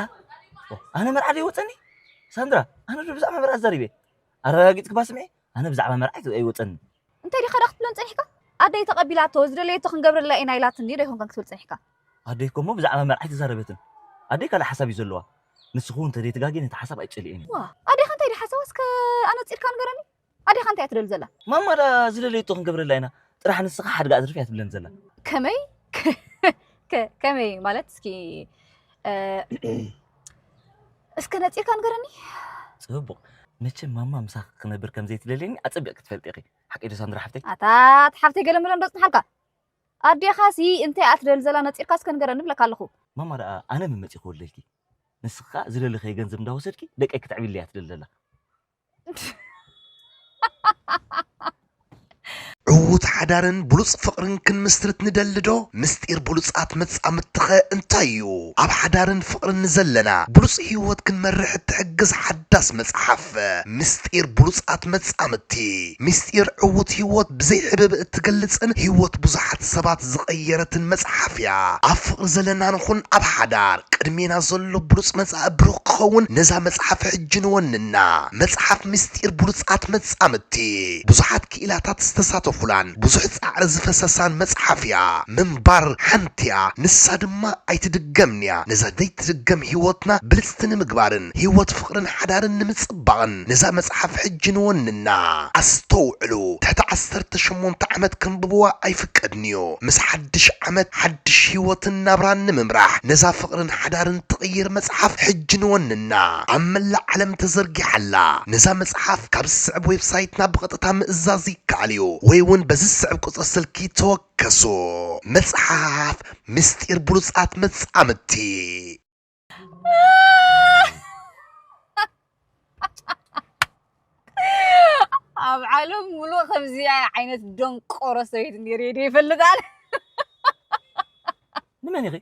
ዋ፣ ኣነ መርዓ ዶ ይወጸኒ? ሳንድራ፣ ኣነ ዶ ብዛዕባ መርዓ ተዛሪበ? ኣረጋጊጽኪ እባ ስምዒ፣ ኣነ ብዛዕባ መርዓ ኣይወጸንን። እንታይ ዲኻ ደኣ ክትብለን ጸኒሕካ? ኣደይ ተቐቢላቶ ዝደለየቶ ክንገብረላ ኢና ኢላትኒ ዶ ኣይኮንካን ክትብል ጸኒሕካ? ኣደይ እኮ እሞ ብዛዕባ መርዓ ኣይተዛረበትን። ኣደይ ካልእ ሓሳብ እዩ ዘለዋ። ንስኺ እውን እንተ ዘይትጋግየ ነቲ ሓሳብ ኣይትጸልእዮን ኢኺ። ዋእ ኣዴኻ እንታይ ድያ ሓሳባ እስከ ኣነጺርካ ንገረኒ? ኣዴኻ እንታይ እያ ትደሊ ዘላ? ማማ ደኣ ዝደለየቶ ክንገብረላ ኢና፣ ጥራሕ ንስኺ ሓድጋ ኣትርፊ እያ ትብለኒ ዘላ። ከመይ? ከመይ ማለት እስኪ እስከ ነጺርካ ንገረኒ። ጽቡቕ። መቸም ማማ ምሳኺ ክነብር ከም ዘይትደልየኒ ኣጸቢቕኪ ትፈልጢ ኢኺ። ሓቀይ ዶ ሳንድራ ሓፍተይ? ኣታ እቲ ሓፍተይ ገለ መለ እንዶ ጽንሓልካ። ኣዴኻሲ እንታይ እያ ትደሊ ዘላ ነጺርካ እስከ ንገረኒ እብለካ ኣለኹ። ማማ ደኣ ኣነ መመጺ ክወልደልኪ ንስኺ ከኣ ዝደለኽዮ ገንዘብ እንዳወሰድኪ ደቀይ ክትዕብይለይ እያ ትደሊ ዘላ። ዕዉት ሓዳርን ብሉጽ ፍቕርን ክንምስርት ንደሊ ዶ? ምስጢር ብሉጻት መጻምድትኸ እንታይ እዩ? ኣብ ሓዳርን ፍቕርን ንዘለና ብሉጽ ህይወት ክንመርሕ እትሕግዝ ሓዳስ መጽሓፍ ምስጢር ብሉጻት መጻምድቲ። ምስጢር ዕዉት ህይወት ብዘይ ዕብብ እትገልጽን ህይወት ብዙሓት ሰባት ዝቐየረትን መጽሓፍ እያ። ኣብ ፍቕሪ ዘለና ንኹን ኣብ ሓዳር ቅድሜና ዘሎ ብሉጽ መጻኢ ብሩኽ ክኸውን ነዛ መጽሓፍ ሕጂ ንወንና። መጽሓፍ ምስጢር ብሉጻት መጻምድቲ ብዙሓት ክኢላታት ዝተሳተፉላን ብዙሕ ጻዕሪ ዝፈሰሳን መጽሓፍ እያ። ምንባር ሓንቲ እያ፣ ንሳ ድማ ኣይትድገምን እያ። ነዛ ዘይትድገም ህይወትና ብልጽቲ ንምግባርን ህይወት ፍቕርን ሓዳርን ንምጽባቕን ነዛ መጽሓፍ ሕጂ ንወንና። ኣስተውዕሉ፣ ትሕቲ ዓሰርተ ሸሞንተ ዓመት ከንብብዋ ኣይፍቀድን'ዩ። ምስ ሓድሽ ዓመት ሓድሽ ህይወትን ናብራን ንምምራሕ ነዛ ፍቕርን ሓዳርን ትቕይር መጽሓፍ ሕጂ ንወንና። ኣብ መላእ ዓለም ተዘርጊሓ ኣላ። ነዛ መጽሓፍ ካብ ዝስዕብ ዌብሳይትና ብቐጥታ ምእዛዝ ይከኣል እዩ ወይ እውን በዚ ዝስዕብ ቁጽሪ ስልኪ ተወከሱ። መጽሓፍ ምስጢር ብሉጻት መጻምድቲ። ኣብ ዓለም ሙሉእ ከምዚኣ ዓይነት ደንቆሮ ሰበይቲ ነይረ ዶ ይፈልጥ ኣነ? ንመን ኢኺ?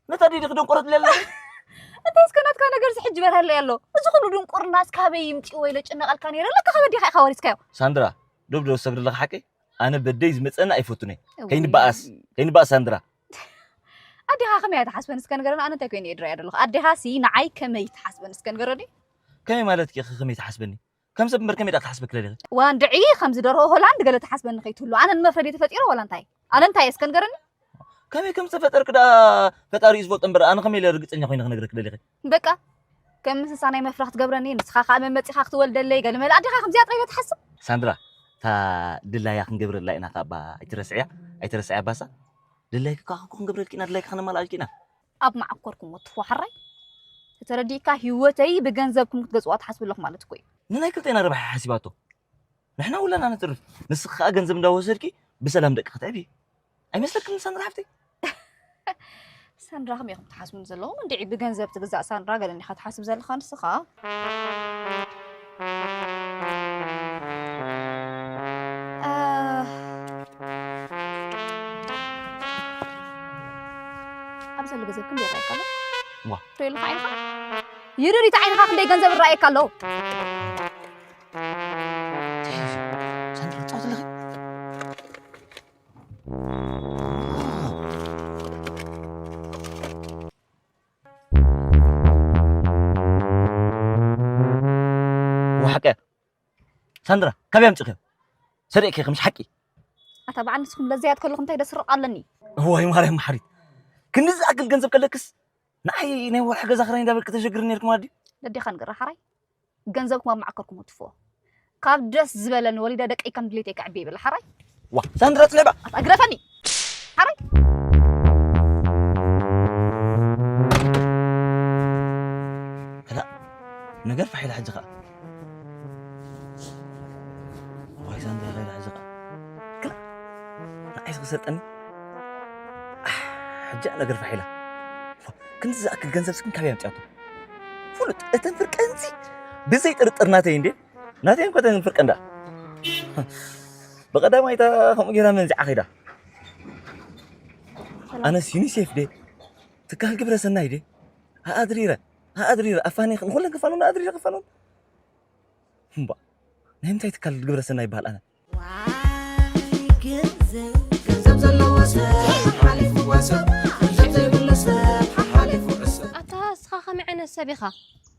ነታ ዲዲ ክድንቁረት ለለ እንታይ እስከ ናትካ ነገር ዝሕጅ በርሃለይ ኣሎ። እዚ ኩሉ ድንቁርና እስካበይ ይምፅእ ወይ ለጭነቀልካ ነይረ ለካ ከበዲኻ ኢኻ ወሪስካዮ። ሳንድራ፣ ዶብ ዶ ሰግድ ለካ ሓቂ? ኣነ በደይ ዝመፀና ኣይፈቱን እየ። እውይ። ከይንበኣስ፣ ከይንበኣስ ሳንድራ። ኣዴኻ ከመይ እያ ትሓስበን እስከ ንገረኒ። ኣነ እንታይ ኮይነ እየ ድረያ ዘለኹ? ኣዴኻ ሲ ንዓይ ከመይ ትሓስበን እስከ ንገረኒ። ከመይ ማለት ከ ከመይ ትሓስበኒ? ከም ሰብ እምበር ከመይ ደኣ ክትሓስበኪ ደሊኺ? ዋንድዒ ከምዚ ደርሆ ሆላንድ ገለ ትሓስበኒ ከይትህሉ። ኣነ ንመፍረዲ ተፈጢረ ዋላ እንታይ? ኣነ እንታይ እየ እስከ ንገረኒ? ከመይ ከም ዝተፈጠርክ ደኣ ፈጣሪ እዩ ዝፈልጦ እምበር ኣነ ከመይ ኢለ ርግፀኛ ኮይነ ክነግረኪ ደሊኺ? በቃ ከም እንስሳ ናይ መፍረ ክትገብረኒ፣ ንስኻ ከኣ መመጺኻ ክትወልደለይ፣ ገለ መለ ኣዴኻ ከምዚኣ ጥራይ ዶ ትሓስብ? ሳንድራ፣ እታ ድላያ ክንገብረላ ኢና እካ ኣባ፣ ኣይትረስዕያ፣ ኣይትረስዕያ ኣባሳ። ድላይኪ ከኣ ክንገብረልኪ ኢና፣ ድላይኪ ከነማልኣልኪ ኢና። ኣብ መዓኮርኩም ወትፎ ሓራይ ተተረዲእካ ህይወተይ ብገንዘብኩም ክትገዝዋ ትሓስቡ ኣለኹም ማለት እኮ እዩ። ንናይ ክልቴና ረብሓ ሓሲባቶ። ንሕና ውላና ነትርፍ፣ ንስኺ ከኣ ገንዘብ እንዳወሰድኪ ብሰላም ደቂ ከተዕቢ። ኣይመስለክን ሳንድራ ሓፍተይ? ሳንድራ ከመይ ኢኹም ትሓስቡ ዘለኹም? እንድዒ ብገንዘብ ትግዛእ ሳንድራ ገለኒ ኢኻ ትሓስብ ዘለኻ ንስኻ? እ፣ ኣብ ዘሎ ገንዘብ ክንደይ ይረኣየካ ኣሎ? ዋ። ትሪኦ ኣለኻ ዓይንኻ? ይርሪት ዓይንኻ ክንደይ ገንዘብ ይረኣየካ ኣሎ? ሳንድራ ትጻወት ኣለኺ? ወሓቀ። ሳንድራ፣ ካበይ ኣምጺእክዮ? ሰሪቕኪ ኢኺ፣ ምሽ ሓቂ? ኣታ በዓል ንስኹም ለዘያት ከለኹም እንታይ ደስርቕ ኣለኒ? እዋይ ማርያም መሓሪት። ክንዲ ዝኣክል ገንዘብ ከለክስ ንዓይ ናይ ወርሒ ገዛ ክራይ እንዳበልክ ተሸግርኒ ነርኩም ኣዲ። ደዴኻ ንገራ ሓራይ። ገንዘብኩም ኣብ መዓከርኩም ወትፍዎ። ካብ ደስ ዝበለኒ ወሊደ ደቀይ ከም ድሌተይ ከዕቢ ይብል ሓራይ። ዋ፣ ሳንድራ ጽለባ። ኣታ ግረፈኒ። ሓራይ። ከላ፣ ነገር ፋሕ ኢላ ሕጂ ኸኣ። ዋይ፣ ሳንድራ ኸይዳ ሕጂ ኸኣ። ከላ፣ ንዓይ ዝኽሰጠኒ። ኣሕ፣ ሕጂ ነገር ፋሕ ኢላ። ክንዲ ዝኣክል ገንዘብ ስክን ካበይ ኣምጺኣቶ? ፍሉጥ፣ እተን ፍርቀንሲ ብዘይ ጥርጥር ናተይ እንዴ? ናተይ እንኳ ተን ፍርቀን ደኣ። ብቐዳማይታ ከምኡ ጌራ መንዚዓ ኸይዳ። ኣነስ ዩኒሴፍ ደ፣ ትካል ግብረ ሰናይ ደ፣ ኣኣድሪረ፣ ኣኣድሪረ፣ ኣፋኒኽ፣ ንኹለን ክፋኑን ኣኣድሪረ ክፋኑን። እምባ፣ ናይ ምንታይ ትካል ግብረ ሰናይ ይበሃል ኣነ? ዋይ ገንዘብ፣ ገንዘብ ዘለዎ ሰብ ሓሓሊፉ ወሰብ፣ ገንዘብ ዘይብሉ ሰብ ሓሓሊፉ ዕሰብ። ኣታ እስኻ ከመይ ዓይነት ሰብ ኢኻ?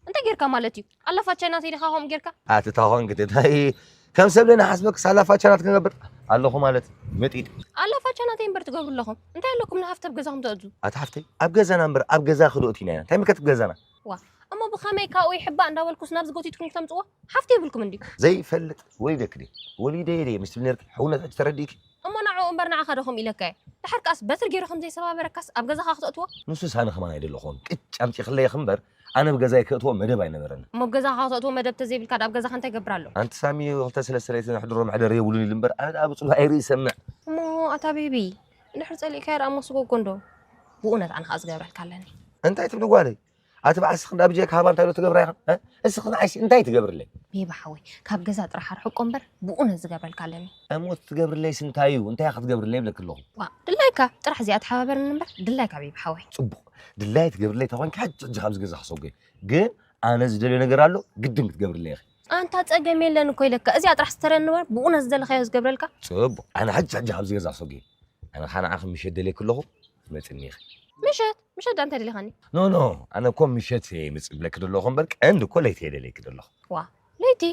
እንታይ ጌርካ ማለት እዩ? ኣላፋቻ ናተይ ዲኻ ከምኡ ጌርካ? ኣቲ ታኾን ግዲ እንታይ ከም ሰብ ለና ሓስበክስ ኣላፋቻ ናት ክንገብር ኣለኹ ማለት መጢጥ። ኣላፋቻ ናተይ እምበር ትገብሩ ኣለኹም። እንታይ ኣለኩም ንሃፍቲ ኣብ ገዛኹም ተእቱ? ኣቲ ሓፍተይ ኣብ ገዛና እምበር ኣብ ገዛ ክልኦት ኢና ኢና። እንታይ መከት ገዛና? ዋ፣ እሞ ብኸመይ ካብኡ ይሕባእ እንዳበልኩስ ናብዚ ጎቲትኩም ክተምጽዎ? ሓፍቲ የብልኩም እንድዩ። ዘይፈልጥ ወይ ደክዲ ወሊደ የደ ምስ ትብል ነርኪ ሕውነት ሕጂ ተረዲእኪ? እሞ ንዕኡ እምበር ንዓኻ ዶ ከምኡ ኢለካ እየ? ድሓር ከኣስ በትሪ ገይሩ ከም ዘይሰባበረካስ ኣብ ገዛኻ ክተእትዎ? ንሱ ሳኒ ከማን ኣይደለኹን። ቅጭ ኣምጺኽለይ እምበር ኣነ ብገዛይ ከእትዎ መደብ ኣይነበረን። እሞ ብገዛኻ ክተእትዎ መደብ ተዘይብልካ ዳ ኣብ ገዛኻ እንታይ ይገብር ኣሎ? ኣንቲ ሳሚ ክልተ ሰለስተ ለይቲ ነሕድሮ መሕደሪ የብሉን ኢሉ እምበር ኣነ ዳ ብጽባሕ ኣይርኢ ይሰምዕ። እሞ ኣታ ቤቢ እንድሕር ጸሊእካዮ ዳ እሞ ስጎጎ እንዶ። ብእውነት ኣነ ከኣ ዝገብረልካ ኣለኒ። እንታይ ትብሊ ጓለይ? ኣቲ በዓል እስኺ እንዳ ብጀካ ሃባ እንታይ ዶ ትገብራ ኢኻ? እ? እስኺ ንዓይሲ እንታይ ትገብርለይ? ቤቢ ሓወይ፣ ካብ ገዛ ጥራሕ ኣርሕቆ እምበር ብእውነት ዝገብረልካ ኣለኒ። እሞ እቲ ትገብርለይስ እንታይ እዩ? እንታይ ክትገብርለይ ይብለኪ ኣለኹ? ዋ፣ ድላይካ ጥራሕ እዚኣ ተሓባበርኒ እምበር ድላይካ ቤቢ ሓወይ። ጽቡቕ። ድላይ ትገብርለይ ተኾንኪ ሕጂ ሕጂ ካብዚ ገዛ ክሰጎ እየ። ግን ኣነ ዝደልዮ ነገር ኣሎ፣ ግድን ክትገብርለይ ኢኺ። ኣንታ ጸገም የለን እኮ ኢለካ። እዚኣ ጥራሕ ስተረኒ እምበር ብእውነት ዝደለኻዮ ዝገብረልካ። ጽቡቕ። ኣነ ሕጂ ሕጂ ካብዚ ገዛ ክሰጎ እየ። ኣነ ኸኣ ንዓኺ ምሸት ደልየኪ ኣለኹ፣ መጽኒ ኢኺ። ምሸት? ምሸት ዳ እንታይ ደሊኻኒ? ኖ፣ ኖ፣ ኣነ እኮ ምሸት እየ ምጽእ ዝብለኪ ዘለኹ እምበር፣ ቀንዲ እኮ ለይቲ እየ ደልየኪ ዘለኹ። ዋ፣ ለይቲ?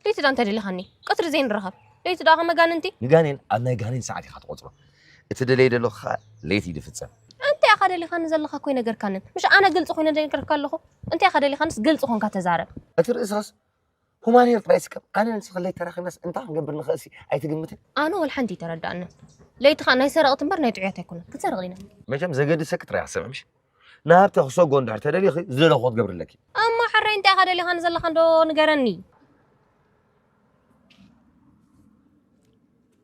ለይቲ ዳ እንታይ ደሊኻኒ? ቀትሪ ዘይንራኸብ። ለይቲ ዳ ከመጋንንቲ? ንጋኔን ኣብ ናይ ጋኔን ሰዓት ኢኻ ትቖጽሮ። እቲ ደለየ ዘለኹ ኸኣ ለይቲ እዩ ዝፍጸም። እንታይ ኢኻ ደሊኻኒ ዘለኻ እኮ ኣይነገርካንን። ምሽ ኣነ ግልጺ ኮይነ ደነገርካ ኣለኹ? እንታይ ኢኻ ደሊኻንስ ግልጺ ኮንካ ተዛረብ። እቲ ርእስኻስ ሁማን ሄር ጥራይ ስከብ ኣነ ንስኺ ለይቲ ተራኺብናስ እንታይ ክንገብር ንኽእልሲ ኣይትግምትን? ኣነ ወላ ሓንቲ ኣይተረድኣንን። ለይቲ ኸኣ ናይ ሰረቕቲ እምበር ናይ ጥዑያት ኣይኮነን። ክንሰርቕ ዲና? መቸም ዘገድሰኪ ጥራይ ክትሰምዒ ምሽ? ንሃብተ ክሰጎ እንድሕር ተደሊኺ ዝደለኽዎ ክትገብሪ ኣለኪ። እሞ ሕራይ እንታይ ኢኻ ደሊኻኒ ዘለኻ እንዶ ንገረኒ።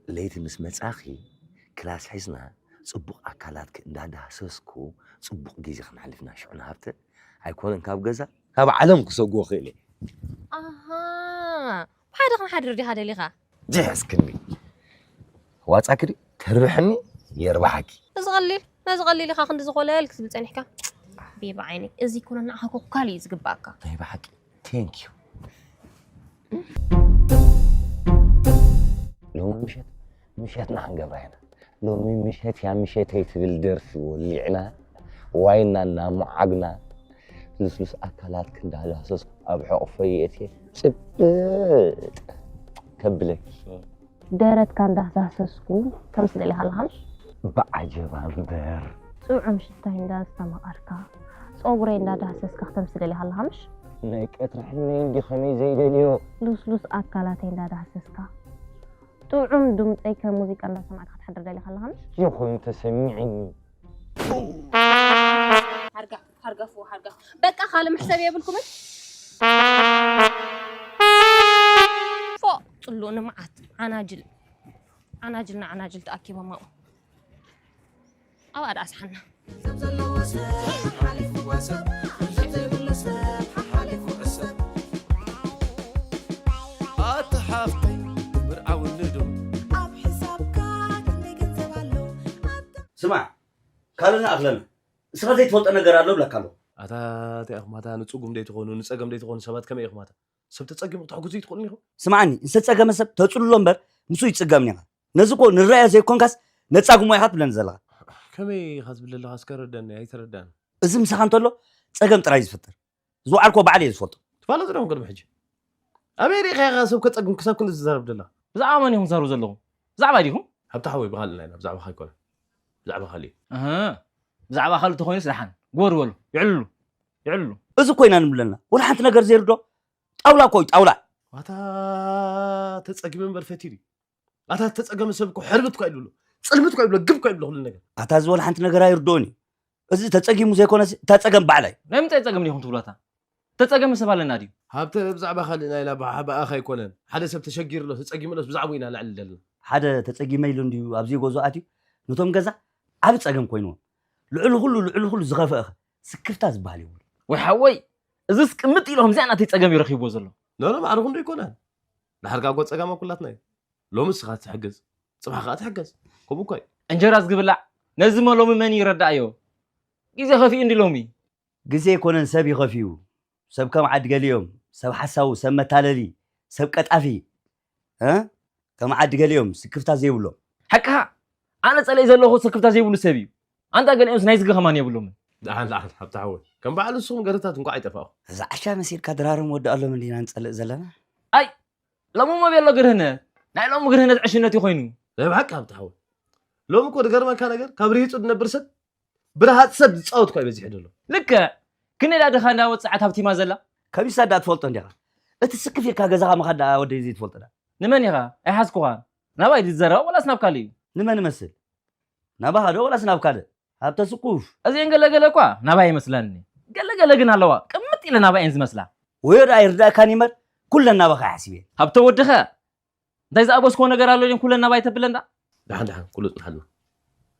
ለይቲ ምስ መጻኺ ክላስ ሒዝና ጽቡቕ ኣካላትኪ እንዳዳህሰስኩ ጽቡቕ ግዜ ክነሕልፍ ኢና። ሽዑ ንሃብተ ኣይኮነን ካብ ገዛ ካብ ዓለም ክሰግዎ ክእል እየ። ኣሃ፣ ብሓደ ክንሓድር ዲኻ ደሊኻ? ጅሕስክኒ ዋጻኪ ድዩ ተርብሕኒ የርባሓኪ። እዚ ቀሊል ነዚ ቀሊል ኢኻ ክንዲ ዝኾለል ክትብል ጸኒሕካ? ቤቢ ዓይነይ፣ እዚ ኩሉ ንዓኻ ኮካል እዩ ዝግባኣካ። ናይ ብሓቂ። Thank you። ሎሚ ምሸት ምሸትና ክንገብራ ኢና። ሎሚ ምሸት እያ ምሸተይ ትብል ደርፊ ወሊዕና፣ ዋይና እናሞዓግና፣ ልስሉስ ኣካላት ክንዳዳሰስ ኣብ ሕቕፎይ የእትየ ጽብጥ ከብለኪ። ደረትካ እንዳዳህሰስኩ ከም ስደሊ ከለኻ ምሽ? ብዓጀባ እምበር። ጥዑም ሽታይ እንዳስተማቐርካ፣ ጸጉረይ እንዳዳህሰስካ ከም ስደሊ ከለኻ ምሽ? ናይ ቀትሪ ሕልመይ እንዲ ከመይ ዘይደልዮ። ልስሉስ ኣካላተይ እንዳዳህሰስካ፣ ጥዑም ድምጸይ ከም ሙዚቃ እንዳሰማዕካ ክትሓድር ደሊ ከለኻ ምሽ? ይኹን ተሰሚዕኒ። ሓርጋ፣ ሓርጋ፣ ፍዎ፣ ሓርጋ። በቃ ካልእ መሕሰብ የብልኩምን? ፎእ፣ ጽሉእ ንመዓት፣ ዓናጅል። ዓናጅል ንዓናጅል ተኣኪቦም ኣብኡ። ኣብኣ ደኣ ኣስሓና። ሰብ ዘለዎ ሰብ ሓሓሊፉ ወሰብ፣ ሰብ ዘይብሉ ሰብ ሓሓሊፉ ዕሰብ። ኣቲ ሓፍተይ ምርዓውኒ ዶ? ኣብ ሕሳብካ ክንደይ ገንዘብ ኣሎ? ኣታ ስማዕ፣ ካልእ ንኣኽለና። ንስኻ ዘይትፈልጦ ነገር ኣሎ እብለካ ኣለኹ። ኣታ እንታይ ኢኹም ኣታ ንጽጉም ደይትኾኑ፣ ንጸገም ደይትኾኑ ሰባት ከመይ ኢኹም ኣታ? ሰብ ተጸጊሙ ክትሕግዙ ይትኽእሉ ኢኹም? ስምዓኒ፣ ዝተጸገመ ሰብ ተጽልሎ እምበር ምስኡ ይጽገም ኢኻ። ነዚ እኮ ንረኣዮ ዘይኮንካስ ነጻግሞ ኢኻ ትብለኒ ዘለኻ። ከመይ ኢኻ ትብል ዘለኻ እስከ ረደኒ፣ ኣይተረዳን። እዚ ምሳኻ እንተሎ ጸገም ጥራይ ዝፈጥር። ዝወዓልኮ ባዕለይ እየ ዝፈልጦ። ትፋለጥ ዶ ቅድሚ ሕጂ? ኣበይ ርኢኻ ኢኻ ሰብ ከጸግም ክሳብ ክንዲ ዝዛረብ ዘለኻ? ብዛዕባ መን ኢኹም ትዛረቡ ዘለኹም? ብዛዕባ ዲኹም? ሃብታ ሓወይ ብኻልእ ናይና ብዛዕባኻ ኣይኮነን። ብዛዕባ ካልእ እዩ። እህ፣ ብዛዕባ ካልእ ተኾይኑስ ደሓን። ግበር በሉ። ይዕልሉ። ይዕልሉ። እዚ ኮይና ንብለና። ወላ ሓንቲ ነገር ዘይርዶ? ጣውላ እኮ እዩ፣ ጣውላ። ኣታ ተጸጊመ እምበር ፈትዩ ድዩ? ኣታ ተጸገመ ሰብ እኮ ሕርብት እኮ ይብሉ። ጽልምት እኮ ይብሉ፣ ግብ እኮ ይብሉ ኩሉ ነገር። ኣታ እዚ ወላ ሓንቲ ነገር ኣይርድኦን እዩ። እዚ ተጸጊሙ ዘይኮነስ እታ ጸገም ባዕላ እዩ። ናይ ምንታይ ጸገም ዲኹም ትብሉ ኣታ? ተጸገመ ሰብ ኣለና ድዩ? ሃብተ ብዛዕባ ካልእ ናይና ብሓ-፣ ብኣኻ ኣይኮነን። ሓደ ሰብ ተሸጊሩ ኣሎ፣ ተጸጊሙ ኣሎስ ብዛዕባኡ ኢና ንዕልል ዘለና። ሓደ ተጸጊመ ኢሉ እንድዩ ኣብ ዘይገዝኡ ኣትዩ፣ ነቶም ገዛ ዓቢ ጸገም ኮይንዎም። ልዕሊ ኩሉ፣ ልዕሊ ኩሉ ዝኸፍአኸ ስክፍታ ዝበሃል የብሉን። ወይ ሓወይ፣ እዝስ ቅምጥ ኢሉ ከምዚኣ ናተይ ጸገም እዩ ረኺብዎ ዘሎ። ኖ፣ ኖ፣ ማዕርኹም ዶ ኣይኮነን? ድሓር ከኣ እኮ ጸጋማ ኩላትና እዩ። ሎሚ ንስኻ ትሕግዝ፣ ጽባሕ ከኣ ትሕገዝ። ከምኡ እኮ እዩ። እንጀራስ ክብላዕ፣ ነዚ እሞ ሎሚ መን ይረዳእዮ? ግዜ ከፊኡ እንዲ ሎሚ። ግዜ ኣይኮነን ሰብ እዩ ከፊኡ። ሰብ ከም ዓዲ ገሊኦም፣ ሰብ ሓሳዊ፣ ሰብ መታለሊ፣ ሰብ ቀጣፊ፣ እ? ከም ዓዲ ገሊኦም ስክፍታ ዘይብሎም። ሓቅኻ፣ ኣነ ጸሊኤ ዘለኹ ስክፍታ ዘይብሉ ሰብ እዩ። ኣንታ ገሊኦምስ ናይ ዝገ ከማን የብሎምን። ደሓን፣ ደሓን፣ ሃብታ ሓወይ። ከም በዓል ንስኹም ገርህታት እንኳዕ ኣይጠፋእኹም። እዚ ዓሻ መሲልካ ድራሮም ወዲ ኣሎም እንዲና ንጸልእ ዘለና። ኣይ፣ ሎሚ እሞ ቤሎ ግርህነት፣ ናይ ሎሚ ግርህነት ዕሽነት እዩ ኮይኑ። ናይ ብሓቂ ሃብታ ሓወይ። ሎሚ እኮ ዝገርመካ ነገር፣ ካብ ርሂጹ ዝነብር ሰብ ብረሃጽ ሰብ ዝጻወት እኳ ይበዝሕ ዘሎ። ልክዕ። ክንደይ ደኣ ድኻ እንዳ ወጽዓት ሃብቲማ ዘላ? ከቢሳ ደኣ ትፈልጦ እንዲኻ። እቲ ስክፍ ኢልካ ገዛኻ ምኻድ ደኣ ወደይ ዘይትፈልጦ ደኣ። ንመን ኢኻ? ኣይሓዝኩኻን። ናባይ ድዩ ዝዘረባ ወላስ ናብ ካልእ እዩ? ንመን እመስል? ናባኻ ዶ ወላስ ናብ ካልእ? ሃብተ ስኩፍ። እዚአን ገለገለ እኳ ናባይ ይመስላኒ። ገለገለ ግን ኣለዋ። ቅምጥ ኢለ ናባይ እየን ዝመስላ። ወዮ ደኣ ይርዳእካኒ እምበር፣ ኩለን ናባኻ ይሓስብ እየን። ሃብተ ወድኸ እንታይ ዝኣበስኮ ነገር ኣሎ ድዮም ኩለን ናባይ ተብለና? ደሓን ደሓን፣ ኩሉ ጽንሓልና።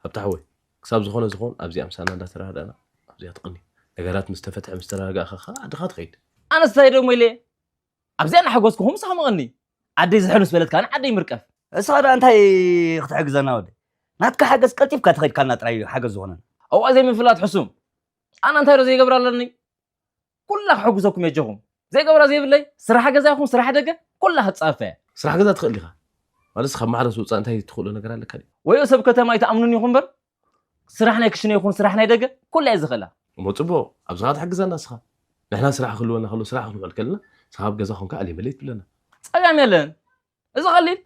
ሃብታ ሓወይ፣ ክሳብ ዝኾነ ዝኾን ኣብዚኣ ምሳና እንዳተረዳዳእና ኣብዚኣ ትቕኒ። ነገራት ምስ ተፈትሐ ምስ ተረጋጋእኻ ኸኣ ዓድኻ ትኸይድ። ኣነስ እንታይ ደሞ ኢለ ኣብዚኣ እናሓጎስኩኹም ምሳኻ ምቐኒ። ዓደይ ዝሕል ምስ በለት ከኣ ዓደይ ምርቀፍ። እስኻ ደኣ እንታይ ክትሕግዘና ወደይ? ናትካ ሓገዝ ቀልጢፍካ ተኸይድካልና ጥራይ እዩ ሓገዝ ዝኾነና። እዋ ዘይምፍላጥ ሕሱም። ኣነ እንታይ ዶ ዘይገብር ኣለኒ? ኩላ ክሕግዘኩም የጀኹም። ዘይገብራ ዘይብለይ፣ ስራሕ ገዛ ይኹን ስራሕ ደገ፣ ኩላ ክትጻፈ። ስራሕ ገዛ ትኽእል ኢኻ። ማለትስ ካብ ማሕረስ ወጻኢ እንታይ ትኽእሎ ነገር ኣለካ ድዩ? ወዮ ሰብ ከተማ ኣይትኣምኑን ኢኹም እምበር፣ ስራሕ ናይ ክሽነ ይኹን ስራሕ ናይ ደገ፣ ኩላ እየ ዝኽእላ። እሞ ጽቡቕ፣ ኣብዚ ኸኣ ትሕግዘና ንስኻ። ንሕና ስራሕ ክህልወና ከሎ ስራሕ ክንውዕል ከለና፣ ንስኻ ኣብ ገዛ ኾንካ ኣለይ መለይ ትብለና። ጸገም የለን። እዚ ቀሊል።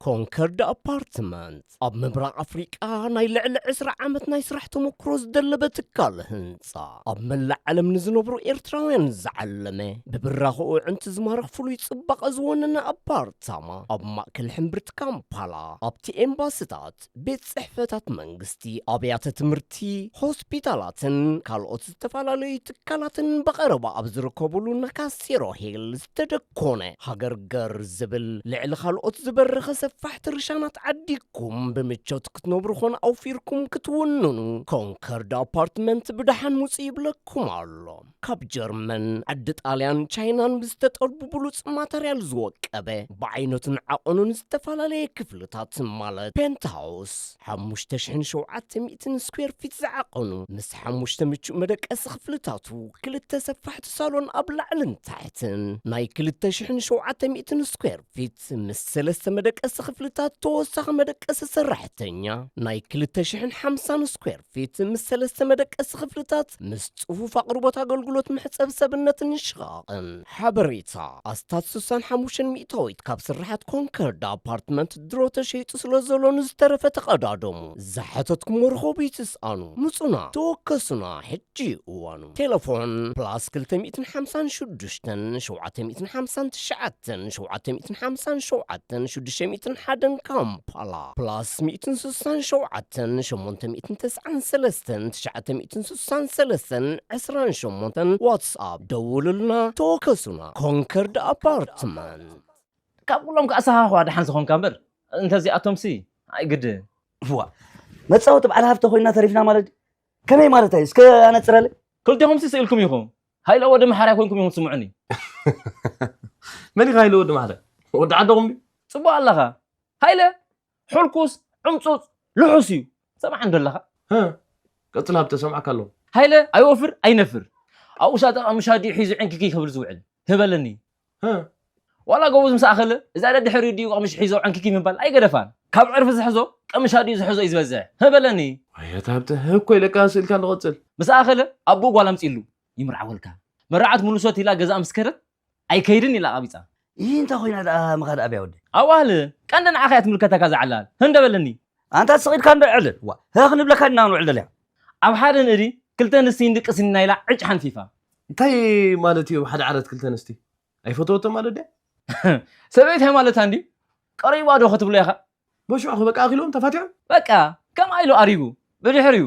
ኮንከርድ ኣፓርትመንት ኣብ ምብራቕ ኣፍሪቃ ናይ ልዕሊ ዕስራ ዓመት ናይ ስራሕ ተመክሮ ዝደለበ ትካል ህንጻ፣ ኣብ መላእ ዓለም ንዝነብሩ ኤርትራውያን ዝዓለመ፣ ብብራኸኡ ኣዕንቲ ዝማርኽ ፍሉይ ጽባቐ ዝወነነ ኣፓርታማ፣ ኣብ ማእከል ሕምብርቲ ካምፓላ፣ ኣብቲ ኤምባስታት፣ ቤት ጽሕፈታት መንግስቲ፣ ኣብያተ ትምህርቲ፣ ሆስፒታላትን ካልኦት ዝተፈላለዩ ትካላትን ብቐረባ ኣብ ዝርከቡሉ ናካሴሮ ሂል ዝተደኮነ ሃገር ገር ዝብል ልዕሊ ካልኦት ዝበረኸ ሰፊሕ ሰፋሕቲ ርሻናት ዓዲግኩም ብምቾት ክትነብሩ ኾን ኣውፊርኩም ክትውንኑ፣ ኮንከርድ ኣፓርትመንት ብደሓን ውጽእ ይብለኩም ኣሎ። ካብ ጀርመን፣ ዓዲ ጣልያን፣ ቻይናን ብዝተጠልቡ ብሉጽ ማተርያል ዝወቀበ፣ ብዓይነቱን ዓቐኑን ዝተፈላለየ ክፍልታት ማለት ፔንትሃውስ፣ ሓሙሽተ ሽሕን ሸውዓተ ሚእትን ስኩዌር ፊት ዝዓቐኑ፣ ምስ ሓሙሽተ ምቹእ መደቀሲ ክፍልታቱ፣ ክልተ ሰፋሕቲ ሳሎን ኣብ ላዕልን ታሕትን፣ ናይ ክልተ ሽሕን ሸውዓተ ሚእትን ስኩዌር ፊት ምስ ሰለስተ መደቀሲ ክፍልታት፣ ተወሳኺ መደቀሲ ሰራሕተኛ፣ ናይ ክልተ ሽሕን ሓምሳን ስኩዌር ፊት ምስ ሰለስተ መደቀሲ ክፍልታት፣ ምስ ጽፉፍ ኣቕርቦት ኣገልግሎት መሕጸቢ ሰብነትን ሽቓቕን። ሓበሬታ፣ ኣስታት ስሳን ሓሙሽተን ሚእታዊት ካብ ስርሓት ኮንከርድ ኣፓርትመንት ድሮ ተሸይጡ ስለ ዘሎ፣ ንዝተረፈ ተቐዳደሙ። ዝሓተትኩሞ ርኸቡ ይትስኣኑ። ምጹና፣ ተወከሱና፣ ሕጂ እዩ እዋኑ። ቴሌፎን ፕላስ ክልተ ሚእትን ሓምሳን ሽዱሽተን ሸውዓተ ሚእትን ሓምሳን ትሽዓተን ሸውዓተ ሚእትን ሓምሳን ሸውዓተን ሽዱሽተ ሚእትን ሓደን ካምፓላ፣ ፕላስ ሚእትን ስሳን ሸውዓተን ሸሞንተ ሚእትን ተስዓን ሰለስተን ትሽዓተ ሚእትን ስሳን ሰለስተን ዕስራን ሸሞንተን ዋትስኣፕ ደውሉልና፣ ተወከሱና። ኮንከርድ ኣፓርትመንት። ካብ ኩሎም ከኣ ኣሰኻኽዋ ደሓን ዝኾንካ እምበር፣ እንተዚኣቶምሲ ኣይግድን። እዋ፣ መጻወቲ በዓል ሃብቲ ኮይና ተሪፍና ማለት ድዩ? ከመይ ማለት እዩ? እስከ ኣነጽረለይ። ክልቴኹምሲ ስኢልኩም ኢኹም። ሃይለ ወዲ መሓርያ ኮይንኩም ኢኹም ትስምዑኒ። መን ኢኻ ሃይለ ወዲ መሓርያ? ወዲ ዓድኹም ድዩ? ጽቡቕ ኣለኻ። ሃይለ ሕልኩስ፣ ዕምጹጽ፣ ልሑስ እዩ። ሰማዕ እንዶ ኣለኻ። ህ፣ ቀጽል ሃብተ፣ ሰምዓካ ኣለኹ። ሃይለ ኣይወፍር ኣይነፍር። ኣብኡ ሻጣ ቀምሻ ድዩ ሒዙ ዕንክኪ ክብል ዝውዕል? ህበለኒ። ህ። ዋላ ጎበዝ ምስ ኣኸለ፣ እዛ ደድሕሪኡ ድዩ ቀምሽ ሒዞ ዕንክኪ ምባል ኣይገደፋን። ካብ ዕርፊ ዝሕዞ፣ ቀምሻ ድዩ ዝሕዞ እዩ ዝበዝሕ? ህበለኒ። ኣየት ሃብተ፣ ህኮ ኢለካ ስእልካ ንቐጽል። ምስ ኣኸለ፣ ኣቦኡ ጓል ኣምጺእሉ፣ ይምርዓወልካ። መርዓት ሙሉሶት ኢላ ገዛ ምስ ከደት፣ ኣይከይድን ኢላ ኣቓቢጻ። ይህ እንታይ ኮይና ደኣ ምኻድ ኣብያ ወዲ? ኣዋህል፣ ቀንዲ ንዓኻ እያ ትምልከተካ እዛ ዕላል። ህንደ በለኒ። ኣንታ ስቕ ኢልካ እንዶ ዕልል። ዋ፣ ህኽ ንብለካ ኢና ንውዕል ደሊኻ። ኣብ ሓደ ንእዲ ክልተ ኣንስቲ ይንድቅስኒ ኢላ ዕጭ ሓንፊፋ። እንታይ ማለት እዩ ሓደ ዓራት ክልተ ኣንስቲ? ኣይፈተወቶ ማለት ድያ? ሰበይታይ ማለታ እንድዩ? ቀሪባ ዶ ክትብሎ ኢኻ? በሽዑ በቃ ኣኺሎም ተፋቲሖም? በቃ፣ ከምኣ ኢሉ ኣሪጉ። ብድሕሪኡ፣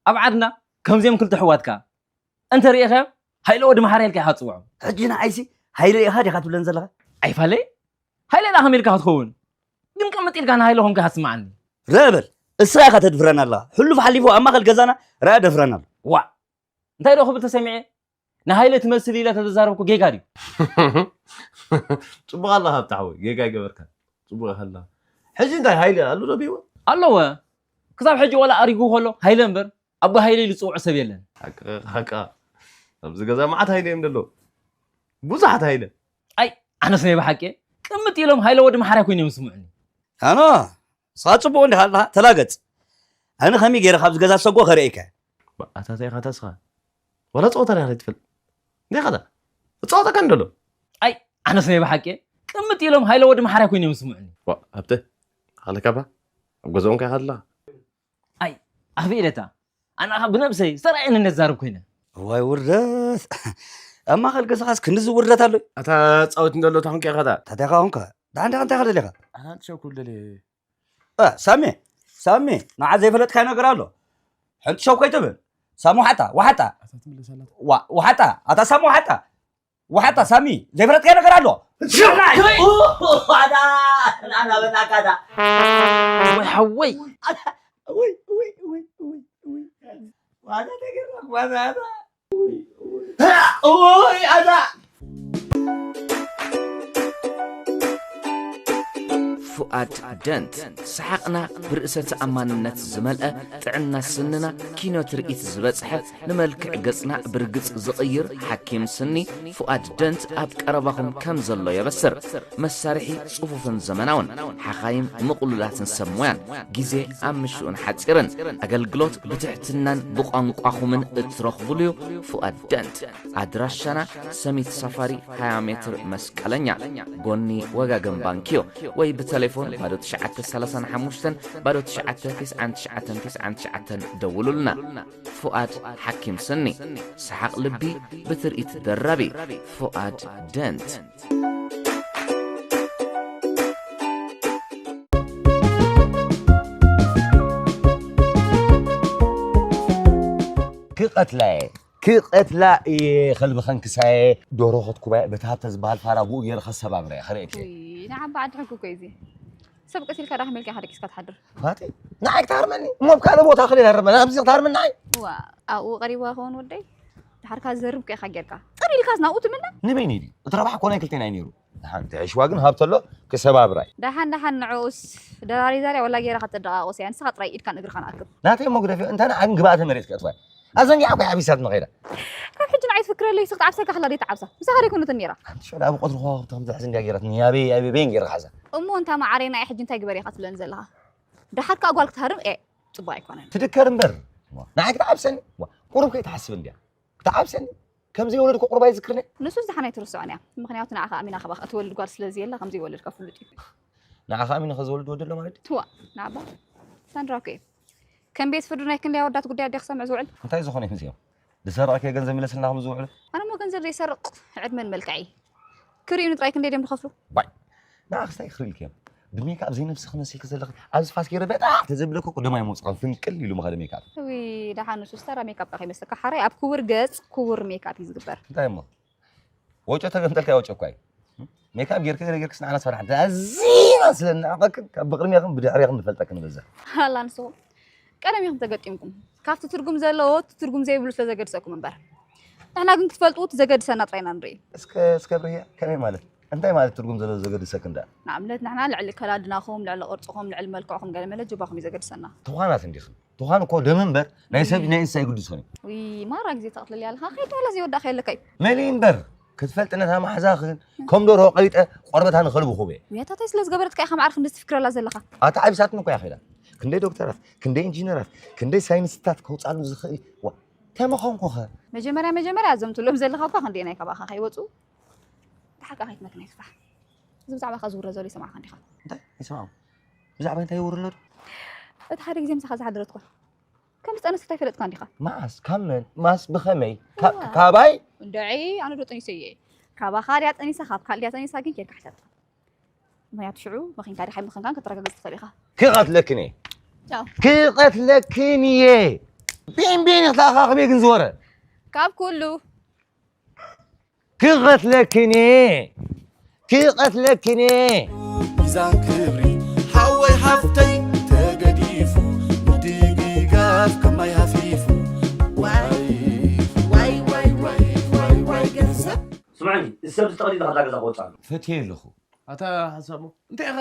ኣብ ዓድና ከምዚኦም ክልተ ኣሕዋትካ እንተ ርኢኻዮም፣ ሃይለ ወዲ መሓርያ ኢልካ ኢኻ ትጽውዖም። ሕጂ ንዓይሲ ሃይለ ኢኻ ዲኻ ትብለን ዘለኻ? ኣይፋለይ፣ ሃይለ ደኣ ከመይ ኢልካ ክትኸውን? ግን ቅምጥ ኢልካ ንሃይለ ከምካ ኢኻ ትስምዓኒ። ርአ በል፣ እስኻ ኢኻ ተድፍረና ኣለኻ። ሕሉፍ ሓሊፉ ኣብ ማእከል ገዛና ርኣ ደፍረና ኣሎ። ዋእ፣ እንታይ ዶ ክብል ተሰሚዐ? ንሃይለ ትመስል ኢለ ተተዛረብኩ ጌጋ ድዩ? ጽቡቕ ኣለኻ ኣብቲ ሓወይ፣ ጌጋ ኣይገበርካን። ጽቡቕ ኢኻ ኣለኻ። ሕጂ እንታይ ሃይለ ኣሎ ዶ ብህይወት? ኣለወ። ክሳብ ሕጂ ዋላ ኣሪጉ ከሎ ሃይለ እምበር፣ ኣቦ ሃይለ ኢሉ ዝጽውዖ ሰብ የለን። ሓቂ፣ ሓቂ። ኣብዚ ገዛ መዓት ሃይለ እዮም ዘለዉ። ብዙሓት ሃይለ። ኣይ፣ ኣነስ ናይ ብሓቂ ቅምጥ ኢሎም ሃይለ ወዲ መሓርያ ኮይኖም ይስምዑኒ። ኣኖ፣ ንስኻ ጽቡቕ እንዲኻ ኣለኻ፣ ተላገጽ። ኣነ ከመይ ገይረ ካብዚ ገዛ ዝሰጎ ከርእየካ። ኣታ እንታይ ኢኻ ተስኻ? ዋላ ጸወታ ዲኻ ዘይትፈልጥ? እንታይ ኢኻ ታ? እጻወተካ እንዶ ኣሎ። ኣይ፣ ኣነስ ናይ ብሓቂ ቅምጥ ኢሎም ሃይለ ወዲ መሓርያ ኮይኖም ይስምዑኒ። ዋ፣ ሃብተ፣ ኣኽለካ ባ? ኣብ ገዛኦም ከ ኢኻ ኣለኻ? ኣይ፣ ኣኽቢእለታ። ኣነ ኸኣ ብነብሰይ ዝተራእየኒ ነዛርብ ኮይነ። እዋይ ውርደት። ኣብ ማእከል ገዛኻስ ክንድዚ ውርደት ኣሎ? ኣታ ጻወት እንዶ ኣሎ፣ ታኹንከ ኢኻ ታ? ታዲያ ኻኹንከ? ደሓን ዲኻ እንታይ ኢኻ ደሊኻ? ኣነ ሓንቲ ሸኩል ደልየ። እ፣ ሳሚ፣ ሳሚ፣ ንዓ ዘይፈለጥካዮ ነገር ኣሎ። ሓንቲ ሸው ከይትብል። ሳሚ ዋሓጣ፣ ዋሓጣ። ኣታ ትምለስ ኣላ። ዋ-፣ ዋሓጣ፣ ኣታ ሳሚ ዋሓጣ። ዋሓጣ፣ ሳሚ፣ ዘይፈለጥካዮ ነገር ኣሎ። ኣታ፣ ኣታ በላካ ኣታ። ወይ ሓወይ። ኣታ፣ ወይ፣ ወይ፣ ወይ፣ ወይ፣ ወይ። ዋታ ተገረም፣ ዋታ፣ ኣታ። ኦይ፣ ኣታ! ፉኣድ ደንት፣ ሰሓቕና ብርእሰ ተኣማንነት ዝመልአ፣ ጥዕና ስንና ኪኖ ትርኢት ዝበጽሐ፣ ንመልክዕ ገጽና ብርግጽ ዝቕይር ሓኪም ስኒ ፉኣድ ደንት ኣብ ቀረባኹም ከም ዘሎ የበስር። መሳርሒ ጽፉፍን ዘመናውን፣ ሓኻይም ምቕሉላትን ሰብ ሞያን፣ ግዜ ኣብ ምሽኡን ሓጺርን፣ ኣገልግሎት ብትሕትናን ብቋንቋኹምን እትረኽቡሉ'ዩ። ፉኣድ ደንት። ኣድራሻና ሰሚት ሳፋሪ ሃያ ሜትር መስቀለኛ፣ ጎኒ ወጋገን ባንክዮ፣ ወይ ብተሌፎን ባዶ ትሽዓተ ሰላሳን ሓሙሽተን፣ ባዶ ትሽዓተ፣ ትስዓን ትሽዓተን፣ ትስዓን ትሽዓተን ደውሉልና። ፉኣድ ሓኪም ስኒ፣ ሰሓቕ ልቢ ብትርኢት ደራቢ። ፉኣድ ደንት። ክቐትላ እየ፣ ክቐትላ እየ፣ ከልቢ ከንክሳ እየ፣ ዶሮ ከትኩባ እየ፣ በቲ ሃብተ ዝበሃል ፋራ ብኡ ገይረ ከሰባብራ እየ፣ ከርእየኪ እየ። ውይ፣ ንዓባ ዓዲ ሕጊ እኮ እዩ እዚ። ሰብ ቀቲልካ ዳሕም ኢልካ ኢኻ ደቂስካ ትሓድር። ናቲ፣ ንዓይ ክትሃርመኒ እሞ ኣብ ካልእ ቦታ ክልል ሃርመኒ፣ ኣብዚ ክትሃርመኒ ንዓይ? ዋ፣ ኣብኡ ቀሪብዋ ይኸውን ወደይ። ድሓርካ ዘርብካ ኢኻ ጌርካ። ጥር ኢልካስ ናብኡ ትምነ? ንበይነይ ድዩ? እቲ ረብሓ እኮ ናይ ክልቴና እዩ ነይሩ። ደሓን ተዒሽዋ ግን ሃብተሎ ክሰባብራይ። ደሓን ደሓን ንዕኡስ ደራሪ ዛርያ ወላ ጌራ ከተደቓቕስ እያ። ንስኻ ጥራይ ኢድካን እግርኻን ኣክብ። ናተይ እሞ ግደፍዮ፣ እንተ ንዓግን ግብኣተ መሬት ከእትዋ። ኣዘንጊዓ እኮ ሓቢሳትኒ ከይዳ። ካብ ሕጂ ንዓይ ትፍክረለይ፣ ስኽ ትዓብሰካ ክላ ደይ ትዓብሳ። ምሳኻ ደይኮነትን ነይራ። ሓንቲ ሸዳ ኣብ ቆጽሪ ከዋኽብቲ ከም ትሕዝ እንድያ ጌራትኒ። ያበይ፣ ያበይ፣ በይን ጌርካ ሓዛ። እሞ እንታ መዓረይ ንዓይ ሕጂ እንታይ ግበር ኢኻ ትብለኒ ዘለኻ? ደሓር ከኣ ጓል ክትሃርም፣ ኤ፣ ጽቡቕ ኣይኮነን። ትድከር እምበር። ዋ፣ ንዓይ ክትዓብሰኒ? ዋ፣ ቁሩብ ከይትሓስብ እንድያ። ክትዓብሰኒ? ከም ዘይወለድኩ ቁሩብ ኣይዝክርኒ? ንሱስ ደሓን ኣይትርስዖን እያ። ምኽንያቱ ንዓኻ ኣሚና ካባኻ እትወልድ ጓል ስለ ዘየላ ከም ዘይወለድካ ፍሉጥ እዩ። ንዓኻ ኣሚኑ ከዝወልድ ወደሎ ማለት ድዩ? ትዋ፣ ንዓባ። ሳንድራ እኮ እዩ። ከም ቤት ፍርዱ ናይ ክንደይ ኣወዳት ጉዳይ ኣዲያ ክሰምዕ ዝውዕል? እንታይ ዝኾነ እዩ ምስኦም? ዝሰረቐ ከ ገንዘብ ይለስልና ከም ዝውዕሉ? ኣነ እሞ ገንዘብ ዘይሰርቕ ዕድመን መልክዐይ። ክርእዩኒ ጥራይ ክንደይ ድዮም ዝኸፍሉ? ባይ። ንዓኽስ እንታይ ክኽሪልኪ እዮም? ብሜክኣፕ ዘይነብስኺ መሲልኪ ዘለኺ። ኣብዚ ፋስ ገይረ በጣዕ ተዘብለኩ እኮ ደም ኣይመውፅእን ፍንቅል ኢሉ ምኸደ ሜክኣፕ። እዊ፣ ደሓን ንሱስ ተራ ሜክኣፕ ከይመስለካ። ሓራይ ኣብ ክቡር ገፅ ክቡር ሜክኣፕ እዩ ዝግበር። እንታይ እሞ? ወጮ ተገምጠልካ ወጮ እኳ እዩ። ሜክኣፕ ጌርኪ ገለ ጌርክስ ንዓና ስራሕ ኣዚና ስለ እንዕቐክን ካብ ብቕድሚያኽን ብድሕሪያኽን ንፈልጠክን ንበዝሕ። ኣላ ንስኹም ቀደም ኢኹም ተገጢምኩም። ካብቲ ትርጉም ዘለዎ እቲ ትርጉም ዘይብሉ ስለ ዘገድሰኩም እምበር። ንሕና ግን ክትፈልጡ እቲ ዘገድሰና ጥራይ ኢና ንርኢ። እስከ እስከ ብርህያ ከመይ ማለት? እንታይ ማለት ትርጉም ዘለዎ ዘገድሰክን ደኣ? ንኣብነት ንሕና ልዕሊ ከላድናኹም፣ ልዕሊ ቅርጽኹም፣ ልዕሊ መልክዕኹም ገለ መለ ጅባኹም እዩ ዘገድሰና። ትዃናት እንዲኽን። ትዃን እኮ ደም እምበር ናይ ሰብ ናይ እንስሳ ይግድሶን እዩ። ውይ ማራ ግዜ ተቕትለልያ ኣለኻ። ከይድ ዋላ ዘይወዳእካ የለካ እዩ። መሊ እምበር ክትፈልጢ ነታ መሓዛኽን ከም ደርሆ ቀሊጠ ቆርበታ ንኸልቢ ኩበ። ውያታታይ ስለ ዝገበረትካ ኢኻ ማዕረ ክንዲ ትፍክረላ ዘለኻ። ኣታ ዓቢሳትኒ እኮ እያ ኸይዳ። ክንደይ ዶክተራት፣ ክንደይ ኢንጂነራት፣ ክንደይ ሳይንስታት ከውጻሉ ዝኽእል ዋ ተመኾንኩኸ። መጀመርያ መጀመርያ እዞም ትብሎም ዘለኻ እኳ ክንደይ ናይ ካባኻ ከይወጹ። ተሓቃ ከይትመክን ኣይትፍራሕ። እዚ ብዛዕባኻ ዝውረ ዘሎ ይሰማዕካ እንዲኻ። እንታይ ይሰማዑ? ብዛዕባ እንታይ ይውርሎ? እቲ ሓደ ግዜ ምሳኻ ዝሓደረትኳ ከም ዝጠነሰት ኣይፈለጥካ እንዲኻ። መዓስ ካብ መን ማስ ብኸመይ? እዋ። ካባይ? እንደዒ ኣነ ዶ ጠኒሰ እየ? ካባኻ ድያ ጠኒሳ ካብ ካልእ ድያ ጠኒሳ ግን ኬድካ ሕተት። ምኽንያቱ ሽዑ መኺንካ ዲኻ ኣይመኸንካን ከተረጋግጽ ትኽእል ኢኻ። ክቐትለክን እየ። ቻው። ክቐትለክን እየ። ቢን ቢን ኢኽታኻ ከመይ ግን ዝወረ? ካብ ኩሉ። ክቐትለክን እየ። ክቐትለክን እየ። ሚዛን ክብሪ ሓወይ ሓፍተይ ተገዲፉ ምድግጋፍ ከማይ ሃፊፉ ዋይ ዋይ ዋይ ዋይ ዋይ ዋይ ገንዘብ ስምዐኒ፣ እዚ ሰብ እዚ ጠቕሊሉ ካብዛ ገዛ ክወፅእ ኣለዎ። ፈትየ ኣለኹ። ኣታ ሓሳሙ እንታይ ኢኻ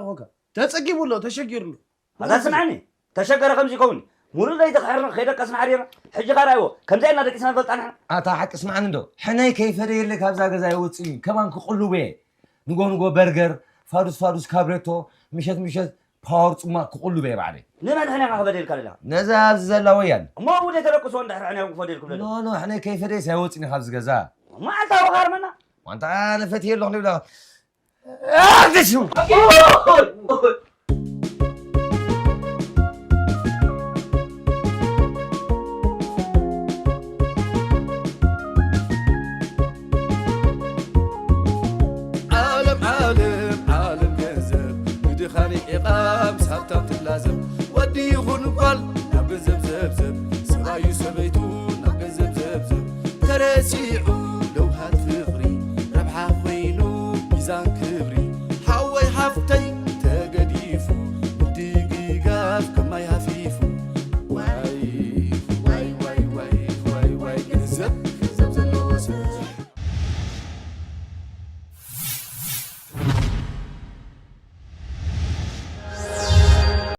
ኮንካ? ተጸጊቡ ኣሎ፣ ተሸጊሩ ኣሎ። ኣታ ስምዐኒ፣ ተሸገረ ከምዚ ይኸውን። ሙሉእ ለይቲ ክሕርንቕ ከይደቀስና ሓዲርና። ሕጂ ኸኣ ርኣይዎ፣ ከምዚ ኢልና ደቂስና ንፈልጣ ንሕና። ኣታ ሓቂ ስምዓኒ እንዶ፣ ሕነይ ከይፈደየለይ ካብዛ ገዛ ኣይወጽእን እዩ። ከማን ክቕልቡ እየ። ንጎ ንጎ በርገር፣ ፋዱስ ፋዱስ ካብሬቶ፣ ምሸት ምሸት ፓወር ጽማቕ ክቕልቡ እየ ባዕለይ። ንመን ሕነ ኢኻ ክፈድየልካ ደለኻ? ነዛ ኣብዚ ዘላ ወያን። እሞ ውደ ተደቅስዎ እንድሕር ሕነ ክፈድየልኩም ደለኹ? ኖ ኖ፣ ሕነይ ከይፈደየስ ኣይወጽእን እየ ካብዚ ገዛ። መዓልታዊ ኻርመና። ዋንታ ኣነ ፈትየ ኣለኹ ንብላ። ኣትሽው! ዓለም ዓለም ዓለም ገንዘብ ንድኻን ዒቓ ምስ ሃብታም ትላዘብ ወዲ ይኹን ጓል ናብ ገንዘብ ዘብዘብ ሰብኣዩ ሰበይቱ ናብ ገንዘብ ዘብዘብ ተረሲዑ ለውሃት ፍቕሪ ረብሓ ኮይኑ ሚዛን